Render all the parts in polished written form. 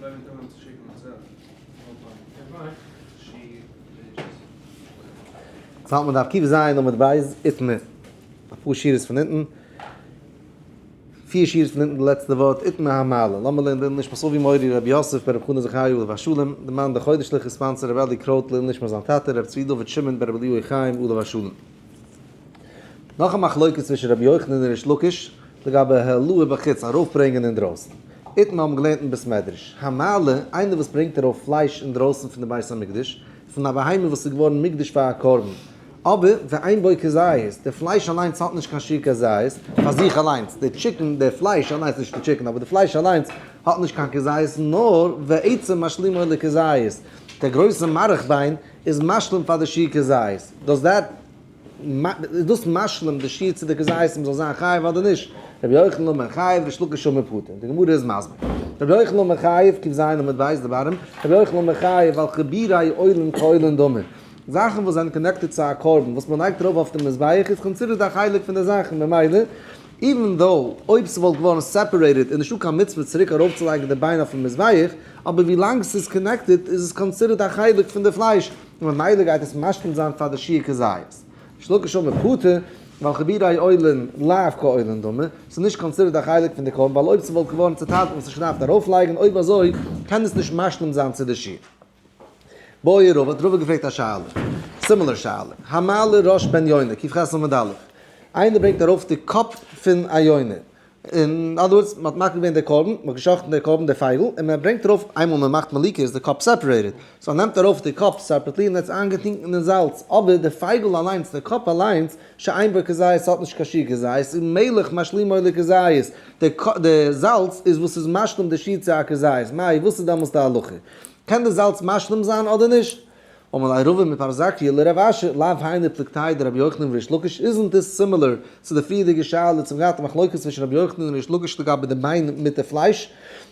יעצט האלט מען דף ק"ז עמוד ב', איתמר, אפאר שורות פון אונטן, פיר שורות פון אונטן די לעצטע ווארט, איתמר המעלה, לאמיר לערנען לעילוי נשמת אבי מורי רבי יוסף בן רבי חנא זכרי' עליו השלום, די מאן די חודש'ליכע sponsor רבי אלי קרויט לעילוי נשמת זיין טאטע רבי צבי דוד שמעון בן רבי אליהו חיים עליו השלום. נאך א מחלוקת צווישן רבי יוחנן און ריש לקיש לגבי העלאה בחוץ, ארויפברענגען אינדרויסן. איתמר האבן געלערנט אין בית מדרש, המעלה, איינער וואס ברענגט ארויף פלייש אינדרויסן פון די בית המקדש, פון א בהמה וואס איז געווארן מוקדש פאר א קרבן, אבער ואין בו כזית, די פלייש אליינס האט נישט קיין שיעור כזית, פאר זיך אליינס, די chicken, די פלייש אליינס, נישט די chicken, אבער די פלייש אליינס האט נישט קיין כזית, נאר ועצם משלימו לכזית, דער גרויסע מארך ביין איז משלים פאר די שיעור כזית, דאס that איז דאס משלים די שיעור צו די כזית מ'זאל זיין חייב אדער נישט? רבי יוחנן אמר חייב ריש לקיש אמר פטור. די גמרא איז מסביר. רבי יוחנן אמר חייב, ק"ז עמוד ב' די bottom, רבי יוחנן אמר חייב ווייל חיבורי עולין כעולין דמי. זאכן וואס זענען connected צו א קרבן וואס מ'לייגט ארויף אויף די מזבח איז considered א חלק פון די זאכן ממילא even though אויב ס'וואלט געווארן separated איז נישטא קיין מצוה צוריק ארויפצולייגן די ביין אויפן מזבח, אבער ווילאנג ס'איז connected איז עס considered א חלק פון די פלייש, און ממילא גייט עס משלים זיין פאר די שיעור כזית. ריש לקיש אמר פטור, ווייל חיבורי עולין לאו כעולין דמי, ס'איז נישט considered א חלק פון די קרבן, ווייל אויב ס'וואלט געווארן צוטיילט וואלט עס נישט געדארפט ארויפלייגן, אויב אזוי קען עס נישט משלים זיין צו די שיעור. בעי רבא, האט רבא געפרעגט א שאלה, similar שאלה, המעלה ראש בן יונה, ק"ח עמוד א', איינער ברענגט ארויף די קאפ פון א יונה, in other words, מען האט מקריב געווען די קרבן, מען האט געשחט'ן די קרבן, די פייגל, און מען ברענגט ארויף, איינמאל מען מאכט מליקה איז די קאפ separated, so מען נעמט ארויף די קאפ separately און עס איינגעטונקען אין זאלץ, אבער די פייגל אליינס, די קאפ אליינס, שאין בו כזית, האט נישט קיין שיעור כזית, און מלח משלימו לכזית, די זאלץ איז וואס איז משלים די שיעור צו א כזית, מאי, וואס איז דעמאלס די הלכה? קען די זאלץ משלים זיין אדער נישט? אמר ליה רבא מפרזקיה לרב אשי, לאו היינו פלוגתיה דרבי יוחנן וריש לקיש, isn't this similar צו די פריערדיגע שאלה צום געהאט א מחלוקת צווישן רבי יוחנן און ריש לקיש לגבי די ביין מיט די פלייש,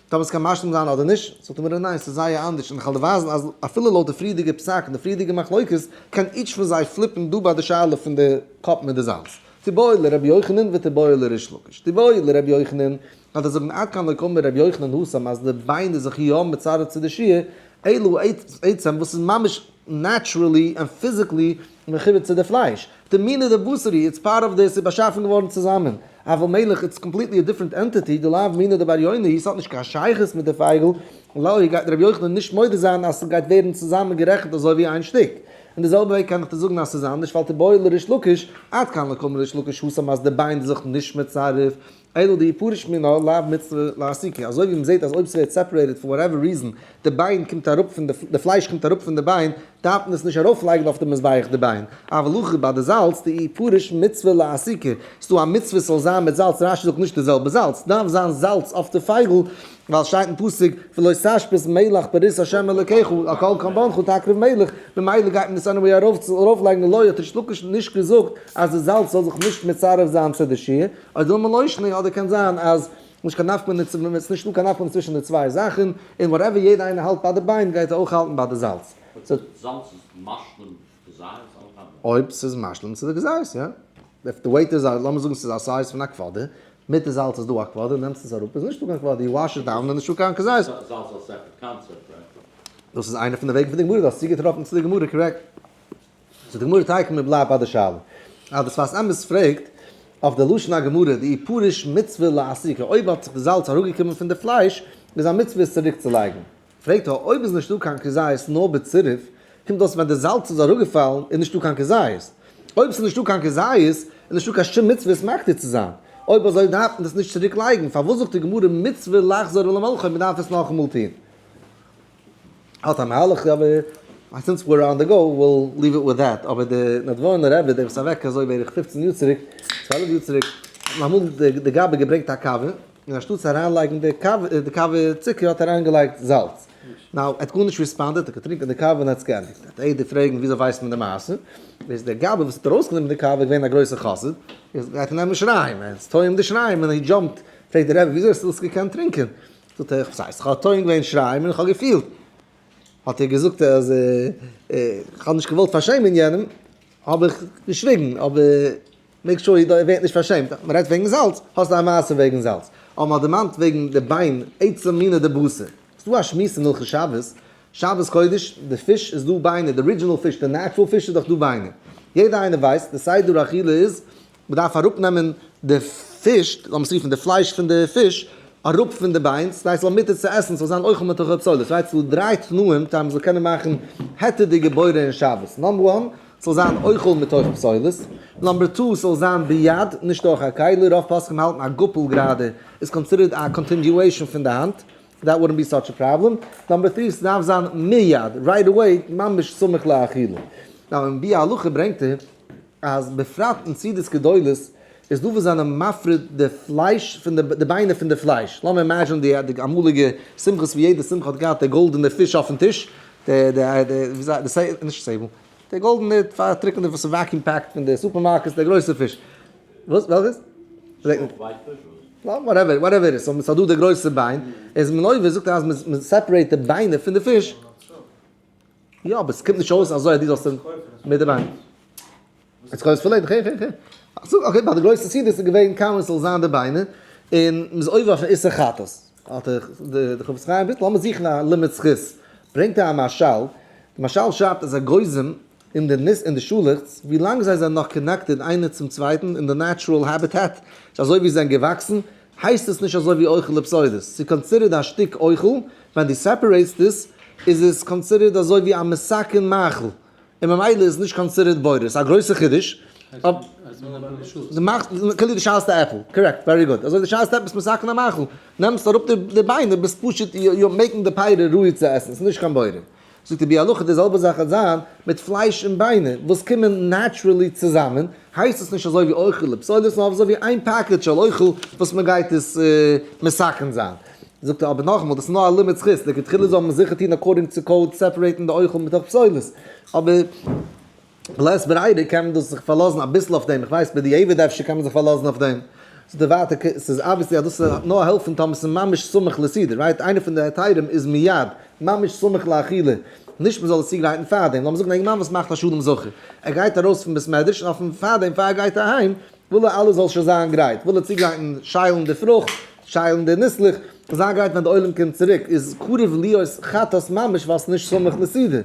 טאמער עס קען משלים זיין אדער נישט? זאגט די גמרא ניין ס'איז זייער אנדערש און איך וועל דיר ווייזן אז אפילו לויט די פריערדיגע פסק און די פריערדיגע מחלוקת קען each פון זיי flip ן דא ביי די שאלה פון די קאפ מיט די זאלץ. תיבעי לרבי יוחנן ותיבעי לריש לקיש. תיבעי לרבי יוחנן וועט ער זאגן עד כאן לא קאמר רבי יוחנן התם אז די ביין איז זיך יא מצרף צו די שיעור, אלא עצם וואס איז ממש naturally און physically מחובר צו די פלייש, דמינא דבשרי it's part of this איז באשאפן געווארן צוזאמען, אבל מלח it's completely א different entity, דלאו מינא דבר יונה היא ס'האט נישט קיין שייכות מיט די פייגל, לא גייט רבי יוחנן נישט מודה זיין אז ס'גייט ווערן צוזאמען גערעכנט אזוי ווי איין שטיק. און די זעלבע וועג קען איך דיר זאגן אז ס'איז אנדערש ווייל תיבעי לריש לקיש, עד כאן לא קאמר ריש לקיש התם אז די ביין איז זיך נישט מצרף, אלא דאי פריש מינה לאו מצוה לאסוקי, אזוי ווי מ'זעט אז אויב ס'ווערט separated for whatever reason, די ביין קומט אראפ פון די, די פלייש קומט אראפ פון די ביין, דארף מען עס נישט ארויפלייגן אויף די מזבח די ביין. אבל הכא ביי די זאלץ, דאי פריש מצוה לאסוקי, ס'דא א מצוה ס'זאל זיין מיט זאלץ, רש"י זאגט נישט די זעלבע זאלץ, דארף זיין זאלץ אויף די פייגל, ווייל שטייט אין פסוק ולא תשבית מלח ברית ה' אלוקיך על כל קרבנך תקריב מלח, ממילא גייט מען עס anyway ארויפלייגן לא האט ריש לקיש נישט געזאגט אז די זאלץ זאל זיך נישט מצרף זיין צו די שיעור, או דילמא לא שנא אדער קען זיין אז נישט קיין נפקא מינה צו עס נישטא קיין נפקא מינה צווישן די צוויי זאכן, און whatever יעדע איינער האלט ביי די ביין גייט ער אויך האלטן ביי די זאלץ. אויב די זאלץ איז משלים די כזית אויך אדער? אויב ס'איז משלים צו די כזית יא. if די weight איז א לאמיר זאגן ס'איז א size פון א quarter, מיט די זאלץ איז דא א quarter, נעמסט עס אראפ איז נישטא קיין quarter, you wash it down איז נישטא קיין כזית. זאלץ איז א separate concept right? דאס איז איינע פון די וועגן פון די גמרא, דו האסט צוגעטראפן צו די גמרא correct. so די גמרא תיכף מיר בלייבט ביי די שאלה. אז די שפת אמת פרעגט אויף די לשון הגמרא דאי פריש מצוה לאסוקי אויב האט זיך די זאלץ אראפגעקומען פון די פלייש איז א מצוה עס צוריק צו לייגן. פרעגט ער אויב איז נישטא קיין כזית נאר בצירוף, קומט אויס ווען די זאלץ איז אראפגעפאלן איז נישטא קיין כזית. אויב ס'איז נישטא קיין כזית איז נישטא קיין שום מצוה עס מקטיר צו זיין. אויב אזוי דארף מען עס נישט צוריק לייגן, פארוואס זאגט די גמרא מצוה לחזור ולמלחו מען דארף עס נאכאמאל טון? האט א מהלך אבער since we're on the go we'll leave it with that, אבער די נאדווארנער רבי דער וואס איז אוועק אזוי בערך 15 יאר צוריק, 12 יאר צוריק, האט אמאל די גבאי געברענגט א קאווע, און אנשטאט צו אריינלייגן די קאווע, די קאווע צוקער האט ער אריינגעלייגט זאלץ. now, ער האט גארנישט responded, ער האט געטרינקען די קאווע און האט עס געענדיגט. האט יעדער פרעגן וויאזוי ווייסט מען די מעשה? איז דער גבאי וואס האט ארויסגענומען די קאווע געווען א גרויסער חסיד, איז גייט ער נעמען שיריים, ער איז טועם די שיריים און he jumped, פרעגט דער רבי וויאזוי האסטו דאס געקענט טרינקען? זאגט ער, איך ווייס, איך האב טועם געווען שיריים און איך האב געפילט. האט ער געזאגט אז איך האב נישט געוואלט פארשעמען יענעם, האב איך געשוויגן, אבער make sure ער ווערט נישט פארשעמט, מען רעדט וועגן זאלץ, האסט א מעשה וועגן זאלץ, אבער מען האט דערמאנט וועגן די ביין, עצם מינא דבשר, ס'דא א שמועס אין הלכות שבת, שבת קודש, די פיש איז דא ביינער, די original פיש, די natural פיש איז דאך דא ביינער. יעדער איינער ווייסט, די סדר אכילה איז, מ'דארף אראפנעמען די פיש, לאמיר עס רופן די פלייש פון די פיש, אראפ פון די ביין, ס'הייסט ס'זאל מותר צו עסן, ס'זאל זיין אוכל מתוך הפסולת. רייט, ס'דא דריי תנאים כדי מ'זאל קענען מאכן היתר'דיגע בורר אין שבת. number one, ס'זאל זיין אוכל מתוך פסולת. number two, ס'זאל זיין ביד, נישט דורך א כלי, רוב פוסקים האלטן א גאפל גראדע איז considered א continuation פון די האנט, that wouldn't be such a problem. number three, ס'דארף זיין מיד, right away, ממש סמוך לאכילה. now אין ביאור הלכה ברענגט ער אז בפרט אין סעודות גדולות איז דא וואס זענען מפריד די פלייש פון די ביינער פון די פלייש. לאמיר imagine די אמאליגע שמחות ווי יעדע שמחה האט געהאט די גאלדענע פיש אויפן טיש, די די די ווי נישט sable, די גאלדענע פארטריקענטע וואס איז vacuum packed פון די supermarkets, די גרויסע פיש. וואס? וועלכעס? whatever, whatever איז, סאו ס'דא די גרויסע ביין, איז מען עובר, זאגט ער אז מען separate די ביינער פון די פיש. יא, אבער ס'קומט נישט אויס אזוי אז דו זאלסט מיט די ביין. עס קויפסט פילעט, okay, okay, okay. Okay, ביי די גרויסע סעודות איז געווען כמה ס'זאל זיין די ביינער, און מ'איז עובר אויפן איסור חטאת. האט די חפץ חיים ביטל, לאמיר זוכן א לימוד זכות. ברענגט ער א משל, די משל שרייבט אז אגוזים אין די ניס אין די שאלעכץ, ווי לאנג זיי זענען נאך connected איינער צום צווייטן אין די natural habitat, ס'איז אזוי ווי זיי זענען געוואקסן, הייסט עס נישט אזוי ווי אוכל לפסולת. ס'איז considered א שטיק אוכל, ווען דו separate סט עס, איז עס considered אזוי ווי א מתקן מאכל, און ממילא איז נישט considered בורר. ס'איז א גרויסע חידוש. דו מאכסט, כאילו דו שיילסט א עפל, correct, very good. אזוי דו שיילסט עפעס מתקן א מאכל, נעמסט אראפ די ביינער, ביסט פשוט, you are making די פירות ראוי צו עסן, ס'איז נישט קיין בורר. זאגט די ביאור הלכה די זעלבע זאך וועט זיין מיט פלייש און ביינער וואס קומען naturally צוזאמען, הייסט עס נישט אזוי ווי אוכל לפסולת נאר אזוי ווי איין package של אוכל וואס מען גייט עס מתקן זיין. זאגט ער אבער נאכאמאל דאס איז נאר א לימוד זכות, לכתחילה זאל מען זיכער טון according צו code separate ן די אוכל מתוך פסולת, אבער בלית ברירה קען מען דאס זיך פארלאזן אביסל אויף דעם, איך ווייס בדיעבד אפשר קען מען זיך פארלאזן אויף דעם. זאגט ער ווייטער ס'איז obviously אז דאס וועט נאר העלפן טאמער ס'איז ממש סמוך לסעודה, right? איינע פון די היתרים איז מיד, ממש סמוך לאכילה, נישט מ'זאל עס צוגרייטן פארדעם, לאמיר זאגן א אינגערמאן וואס מאכט א שלום זכר, ער גייט ארויס פון בית מדרש און אויפן פארדעם פאר ער גייט אהיים וויל ער אלעס זאל שוין זיין גרייט, וויל ער צוגרייטן שיילן די פרוכט, שיילן די ניסלעך, זיין גרייט ווען די עולם קומט צוריק, איז קרוב להיות חטאת ממש ווייל ס'איז נישט סמוך לסעודה.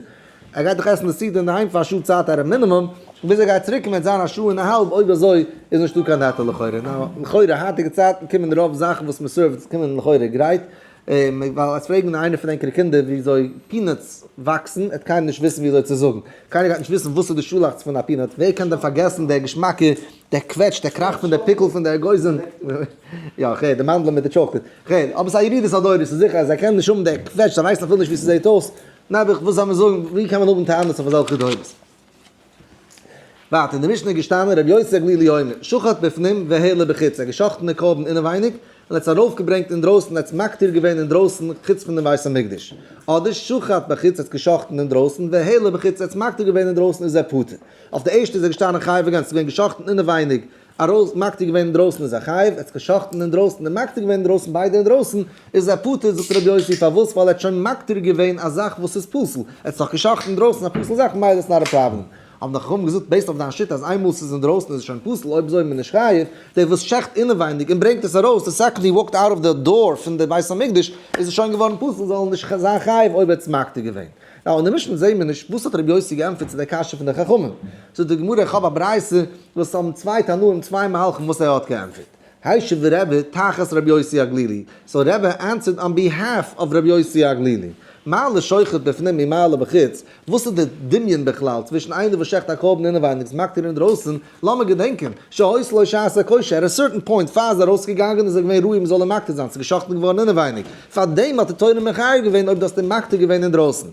ער גייט דאך עסן די סעודה אינדערהיים פאר א שעה צייט at a minimum, ביז ער גייט צוריק קומען וועט זיין א שעה און א האלב, אויב אזוי איז נישטא קיין היתר לכאורה. נאר לכאורה היינטיגע צייטן קומען רוב זאכן וואס מען serve ט קומען לכאורה גרייט, ווייל עס פרעגן איינער פון ענקערע קינדער וויאזוי peanuts וואקסן, וועט קיינער נישט וויסן וויאזוי צו זאגן, קיינער גייט נישט וויסן וואס איז די שאלאכץ פון א peanut, ווער קען דען פארגעסן דער געשמאקע, דער קוועטש, דער קראך פון דער פיקל פון דער אגוזים, יא כ'הער, די מאנדלען מיט די chocolate, כ'הער, אבער ס'איז א ירידת הדורות, ס'איז זיכער אז זיי קענען נישט האבן דער קוועטש, זיי ווייסן אפילו נישט ווי ס'זעט אויס, נעבעך, וואס זאל מען זאגן, ווי קען מען האבן טענות אויף אזעלכע דורות? ווייטער אין די משנה איז געשטאנען רבי יוסי הגלילי אומר, שחט בפנים והעלה בחוץ, ער האט געשחט'ן די קרבן אינעווייניג, און האט עס ארויפגעברענגט אינדרויסן, ער האט עס מקטיר געווען אינדרויסן חוץ פון דעם בית המקדש. אדער שחט בחוץ, ער האט עס געשחט'ן אינדרויסן, והעלה בחוץ, ער האט עס מקטיר געווען אינדרויסן איז ער פטור. אויף די ערשטע איז ער געשטאנען חייב אגעין, עס איז געווען געשחט'ן אינעווייניג, ארויס מקטיר געווען אינדרויסן איז ער חייב, ער האט געשחט'ן אינדרויסן און מקטיר געווען אינדרויסן ביידע אינדרויסן, איז ער פטור, זאגט רבי יוסי פארוואס ווייל ער האט שוין מקטיר געווען א זאך וואס איז פסול, ער האט עס דאך געשחט'ן אינדרויסן א פסול זאך ממילא איז not a problem. האבן די חכמים געזאגט based אויף דיין שיטה אז איינמאל ס'איז אינדרויסן איז עס שוין פסול אויב אזוי איז מען נישט חייב, דער וואס שעכט אינעווייניג און ברענגט עס ארויס the second he walked out of the door פון די בית המקדש איז עס שוין געווארן פסול זאל ער נישט זיין חייב אויב ער האט עס מקטיר געווען. now אין די משנה זעהן מיר נישט וואס האט רבי יוסי געענטפערט צו די קשיא פון די חכמים. זאגט די גמרא איך האב א ברייתא וואס האבן צוויי תנאים צוויי מהלכים וואס ער האט געענטפערט. השיב רבי תחת רבי יוסי הגלילי, so רבי answered on behalf of רבי יוסי הגלילי. מה לשוחט בפנים ומה לבחוץ, וואס איז די דמיון בכלל צווישן איינער וואס שעכט א קרבן אינעווייניג איז מקטיר אינדרויסן, לאמיר געדענקען, שהיתה לו שעת הכושר, at a certain point פאר איז ארויסגעגאנגען איז ער געווען ראוי מ'זאל אים מקטיר זיין, ס'איז געשאכטן געווארן אינעווייניג, פארדעם האט די תורה מחייב געווען אויב דו האסט אים מקטיר געווען אינדרויסן.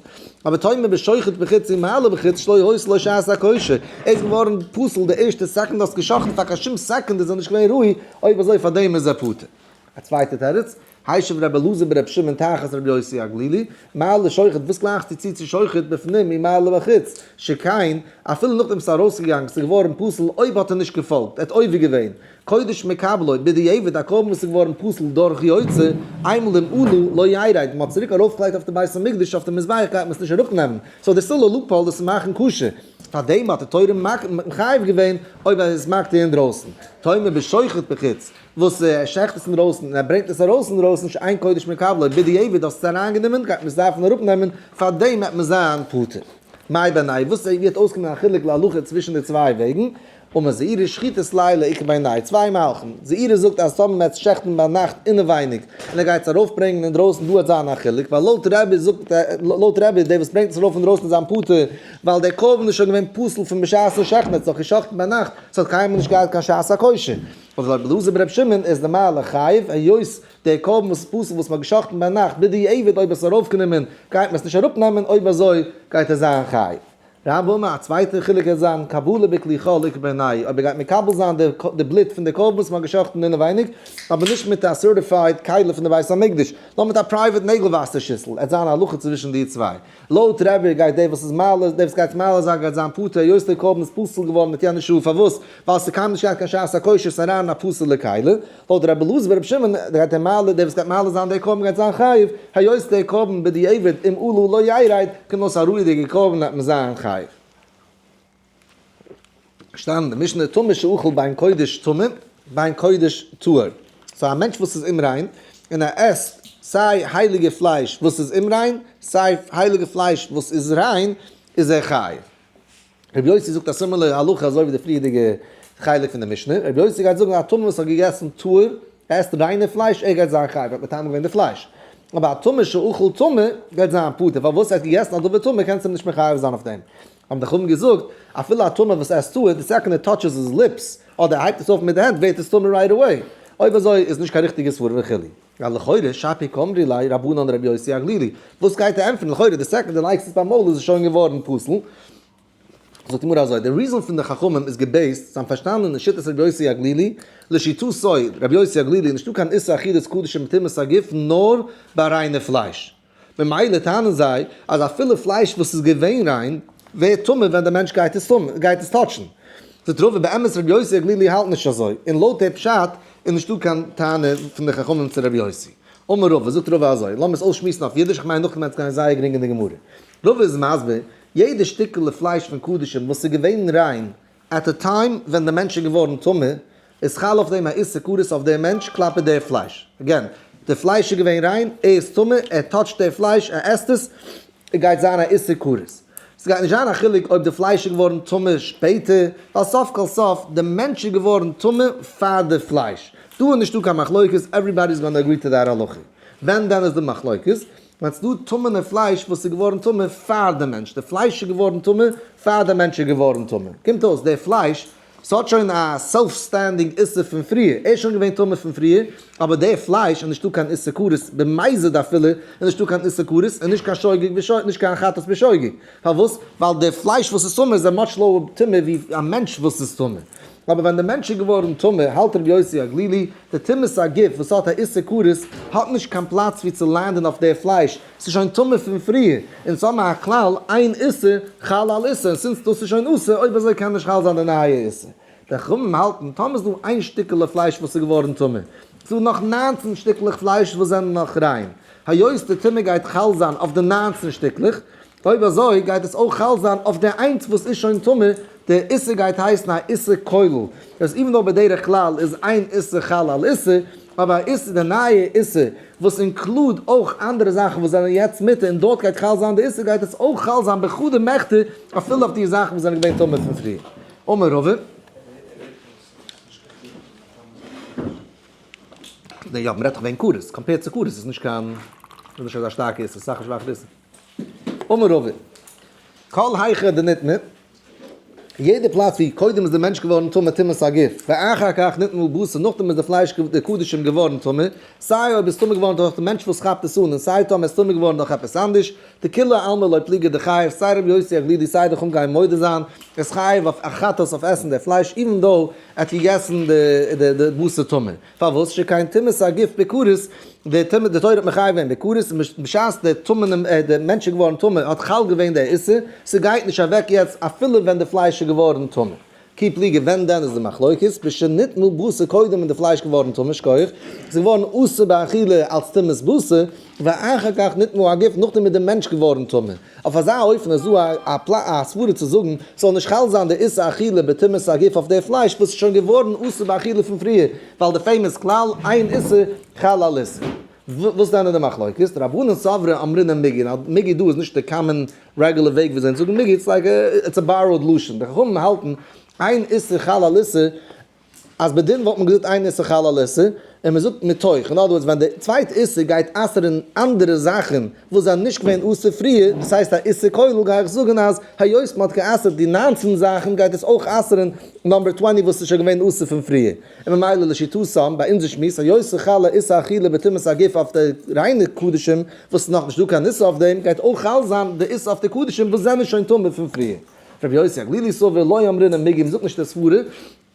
אבער תאמר בשוחט בחוץ ומה לבחוץ שלא היתה לו שעת הכושר, ער איז געווארן פסול די ערשטע סעקונד האסט געשאכטן פאר קיין שום סעקונד איז ער נישט געווען ראוי, אויב אזוי פארדעם איז ער פטור. א צווייטע תירוץ, השיב רבי אלעזר ברבי שמעון תחת רבי יוסי הגלילי, מה לשוחט וואס גלייכסטו צו צו שוחט בפנים ומה לבחוץ, שכן, אפילו נאכדעם ס'איז ארויסגעגאנגען ס'איז געווארן פסול אויב האט ער נישט געפאלגט, ער האט עובר געווען. קודש מקבלו, בדיעבד א קרבן וואס איז געווארן פסול דורך יוצא, איינמאל אם עלה לא ירד, מען האט צוריק ארויפגעלייגט אויף די בית המקדש אויף די מזבח גייט מען עס נישט אראפנעמען, so there's still a loophole דאס צו מאכן כשר, פארדעם האט די תורה מחייב געווען אויב ער איז מקטיר אינדרויסן, טאמער בשוחט בחוץ, וואס ער שעכט עס אינדרויסן און ער ברענגט עס ארויס אינדרויסן שאין קודש מקבלו, בדיעבד האסט עס אריינגענומען גייט מען עס דארפן אראפנעמען, פארדעם וועט מען זיין פטור. מאי בינייהו, וואס וועט אויסקומען א חילוק להלכה צווישן די צוויי וועגן? אמר זעירי שחיטת לילה איכא בינייהו, צוויי מהלכים, זעירי זאגט אז טאמער מ'עט שעכטן ביינאכט אינעווייניג און ער גייט עס ארויפברענגען אינדרויסן דא וועט זיין א חילוק, ווייל לויט רבי זאגט לויט רבי דער וואס ברענגט עס ארויף אינדרויסן איז זיין פטור, ווייל דער קרבן איז שוין געווען פסול פון בשעת'ן שעכטן, ער האט עס דאך געשאכטן ביינאכט, ס'האט קיינמאל נישט געהאט קיין שעת הכושר. אבער לויט רבי אלעזר ברבי שמעון איז די מהלך חייב, היות דער קרבן וואס איז פסול וואס מ'האט געשאכטן ביינאכט בדיעבד אויב עס איז ארויפגענומען גייט מען עס נישט אראפנעמען, אויב אזוי גייט ער זיין חייב. רבה אמר, א צווייטע חילוק וועט זיין, קבלה בכלי חול איכא בינייהו, אויב ער גייט מקבל זיין די בלוט פון די קרבן וואס מ'האט געשחט'ן אינעווייניג, אבער נישט מיט א certified כלי פון די בית המקדש, נאר מיט א private נעגל וואסער שיסל, עט זיין א הלכה צווישן די צוויי. לויט רבי גייט דער וואס איז מעלה, דער וואס גייט מעלה זיין גייט זיין פטור, היות דער קרבן איז פסול געווארן מיט יענע שעה, פארוואס? ווייל ס'קאם נישט געהאט קיין שעת הכושר, ס'איז אריין אין א פסול'ע כלי. לויט רבי אלעזר ברבי שמעון גייט דער מעלה, דער וואס גייט מעלה זיין דער קרבן גייט זיין חייב, היות דער קרבן בדיעבד אם עלה לא ירד, קומט אויס א רואידיגע קרבן וועט מען זיין חייב. שטאנען אין די משנה טמא שאכל בין קודש טמא בין קודש טהור. so א מענטש וואס איז אומריין און ער עסט סיי הייליגע פלייש וואס איז אומריין סיי הייליגע פלייש וואס איז ריין איז ער חייב. רבי יוסי זאגט א similar הלכה אזוי ווי די פריערדיגע חלק פון די משנה, רבי יוסי גייט זאגן א טמא וואס האט געגעסן טהור, ער עסט ריינע פלייש, ער גייט זיין חייב, ער האט מטמא געווען די פלייש. אבער א טמא שאכל טמא גייט זיין פטור, פארוואס ער האט געגעסן א דבר טמא קענסטו אים נישט מחייב זיין אויף דעם. האבן די חכמים געזאגט, אפילו א טמא וואס עסט טהור, די second ער touches his lips, אדער ער הייבט עס אויף מיט די הענט ווערט עס טמא right away. אויב אזוי איז נישט קיין ריכטיגע סברא וכו'. ווייל לכאורה שפיר קאמרי ליה רבנן רבי יוסי הגלילי, וואס גייט ער ענטפערן, לכאורה די second דו לייגסט עס ביים מויל איז עס שוין געווארן פסול. זאגט די גמרא אזוי, די reason פון די חכמים איז גע base ט, זיי האבן פארשטאנען אין שיטת רבי יוסי הגלילי, לשיטתו רבי יוסי הגלילי איז נישטא קיין איסור אכילת קדשים מטומאת הגוף נאר ביי ריינע פלייש, ממילא טענה'ן זיי אז אפילו פלייש וואס איז געווען ריין ווערט טמא ווען דער מענטש גייט עס גייט עס touch ן. זאגט רבא באמת רבי יוסי הגלילי האלט נישט אזוי, און לויט די פשט איז נישטא קיין טענה פון די חכמים צו רבי יוסי. אמר רבא, זאגט רבא אזוי, לאמיר עס אויסשמועסן אויף אידיש, איך מיין נאכדעם וועט עס גיין זייער גרינג אין די גמרא. רבא איז מסביר, יעדע שטיקעלע פלייש פון קדשים וואס איז געווען ריין at the time ווען דער מענטש איז געווארן טמא, איז חל אויף דעם א איסור כרת אויף דעם מענטש כלפי דער פלייש. again, די פלייש איז געווען ריין, ער איז טמא, ער touch ט דער פלייש, ער עסט עס, גייט זיין א איסור כרת. ס'גייט נישט זיין א חילוק אויב די פלייש איז געווארן טמא שפעטער, ווייל סוף כל סוף די מענטש איז געווארן טמא פאר די פלייש. דא איז נישטא קיין מחלוקת, everybody is gonna agree to that הלכה. ווען דען איז די מחלוקת? ווען ס'דא טמא'נע פלייש וואס איז געווארן טמא פאר די מענטש, די פלייש איז געווארן טמא פאר די מענטש איז געווארן טמא, קומט אויס די פלייש ס'האט שוין א self standing איסור פון פריער, ער איז שוין געווען טמא פון פריער, אבער די פלייש איז נישטא קיין איסור כרת, במזיד אפילו איז נישטא קיין איסור כרת, און נישט קיין שוגג בשוגג, נישט קיין חטאת בשוגג. פארוואס? ווייל די פלייש וואס איז טמא איז א much lower טומאה ווי א מענטש וואס איז טמא. אבער ווען די מענטש איז געווארן טמא, האלט רבי יוסי הגלילי, די טומאת הגוף וואס האט א איסור כרת, האט נישט קיין פלאץ ווי צו land ן אויף די פלייש, ס'איז שוין טמא פון פריער, אונז האבן א כלל, אין איסור חל על איסור, און since דאס איז שוין אסור, אויב אזוי קען נישט חל זיין די נייע איסור. די חכמים האלטן, טאמער איז דא איין שטיקעלע פלייש וואס איז געווארן טמא, ס'איז דא נאך 19 שטיקלעך פלייש וואס זענען נאך ריין, היות די טומאה גייט חל זיין אויף די 19 שטיקלעך, אויב אזוי גייט עס אויך חל זיין אויף די איינס וואס איז שוין טמא, די איסור גייט הייסן א איסור כולל, דאס even though בדרך כלל איז איין איסור חל על איסור, אבער א איסור די נייע איסור וואס include אויך אנדערע זאכן וואס זענען יעצט מותר און דארט גייט חל זיין די איסור גייט עס אויך חל זיין בחדא מחתא אפילו אויף די זאכן וואס זענען געווען טמא פון פריער. אמר רבא. יא, מ'רעדט דאך וועגן כרת, compared צו כרת איז נישט קיין, איז נישט אזא שטארקע איסור, סאך א שוואכער איסור. אמר רבא, כל היכא דנטמא, יעדע פלאץ ווי קודם איז די מענטש געווארן טמא טומאת הגוף, ואחר כך נטמא בשר, נאכדעם איז די פלייש די קדשים געווארן טמא, סיי אויב איז טמא געווארן דורך די מענטש וואס כאפט עס אן און סיי טאמער איז טמא געווארן דורך עפעס אנדערש, דכולי עלמא לא פליגי דחייב, סיי רבי יוסי הגלילי סיי די חכמים גייען מודה זיין, איז חייב אויף א חטאת אויף עסן די פלייש even though ער האט געגעסן די די בשר טמא. פארוואס שכן טומאת הגוף בכרת, די טומאה די תורה האט מחייב געווען בכרת, און בשעת די טמא'נע די מענטש איז געווארן טמא האט חל געווען די איסור, ס'גייט נישט אוועק יעצט אפילו ווען די פלייש איז געווארן טמא. כי פליגי ווען דען איז די מחלוקת? בשנטמא בשר קודם איז די פלייש געווארן טמא שכוח, ס'איז געווארן אסור באכילה אלס טומאת בשר, ואחר כך נטמא הגוף נאכדעם איז די מענטש געווארן טמא. אויף אזא אופן איז דא א א סברה צו זאגן ס'זאל נישט חל זיין די איסור אכילה בטומאת הגוף אויף די פלייש וואס איז שוין געווארן אסור באכילה פון פריער, ווייל די famous כלל אין איסור חל על איסור. וואס זענען די מחלוקת? די רבנן סברי אמרינן מיגו, now מיגו דא איז נישט די common regular וועג ווי זיי זאגן מיגו, it's like it's a borrowed לשון, די חכמים האלטן אין איסור חל על איסור, אז בדין וואלט מען געזאגט אין איסור חל על איסור, און מען זאגט מתוך, in other words ווען די צווייטע איסור גייט אסר'ן אנדערע זאכן וואס זענען נישט געווען אסור פריער, דאס הייסט א איסור כולל, גיי איך זאגן אז היות מען האט גע'אסר'ט די 19 זאכן גייט עס אויך אסר'ן number 20 וואס איז שוין געווען אסור פון פריער. און ממילא לשיטתם, ביי אונזער שמועס, היות ס'חל א איסור אכילה בטומאת הגוף אויף די ריינע קדשים וואס איז נאכנישט דא קיין איסור אויף דעם, גייט אויך חל זיין די איסור אויף די קדשים וואס זענען שוין טמא פון פריער. רבי יוסי הגלילי סבר לא אמרינן מיגו, מ'זאגט נישט די סברה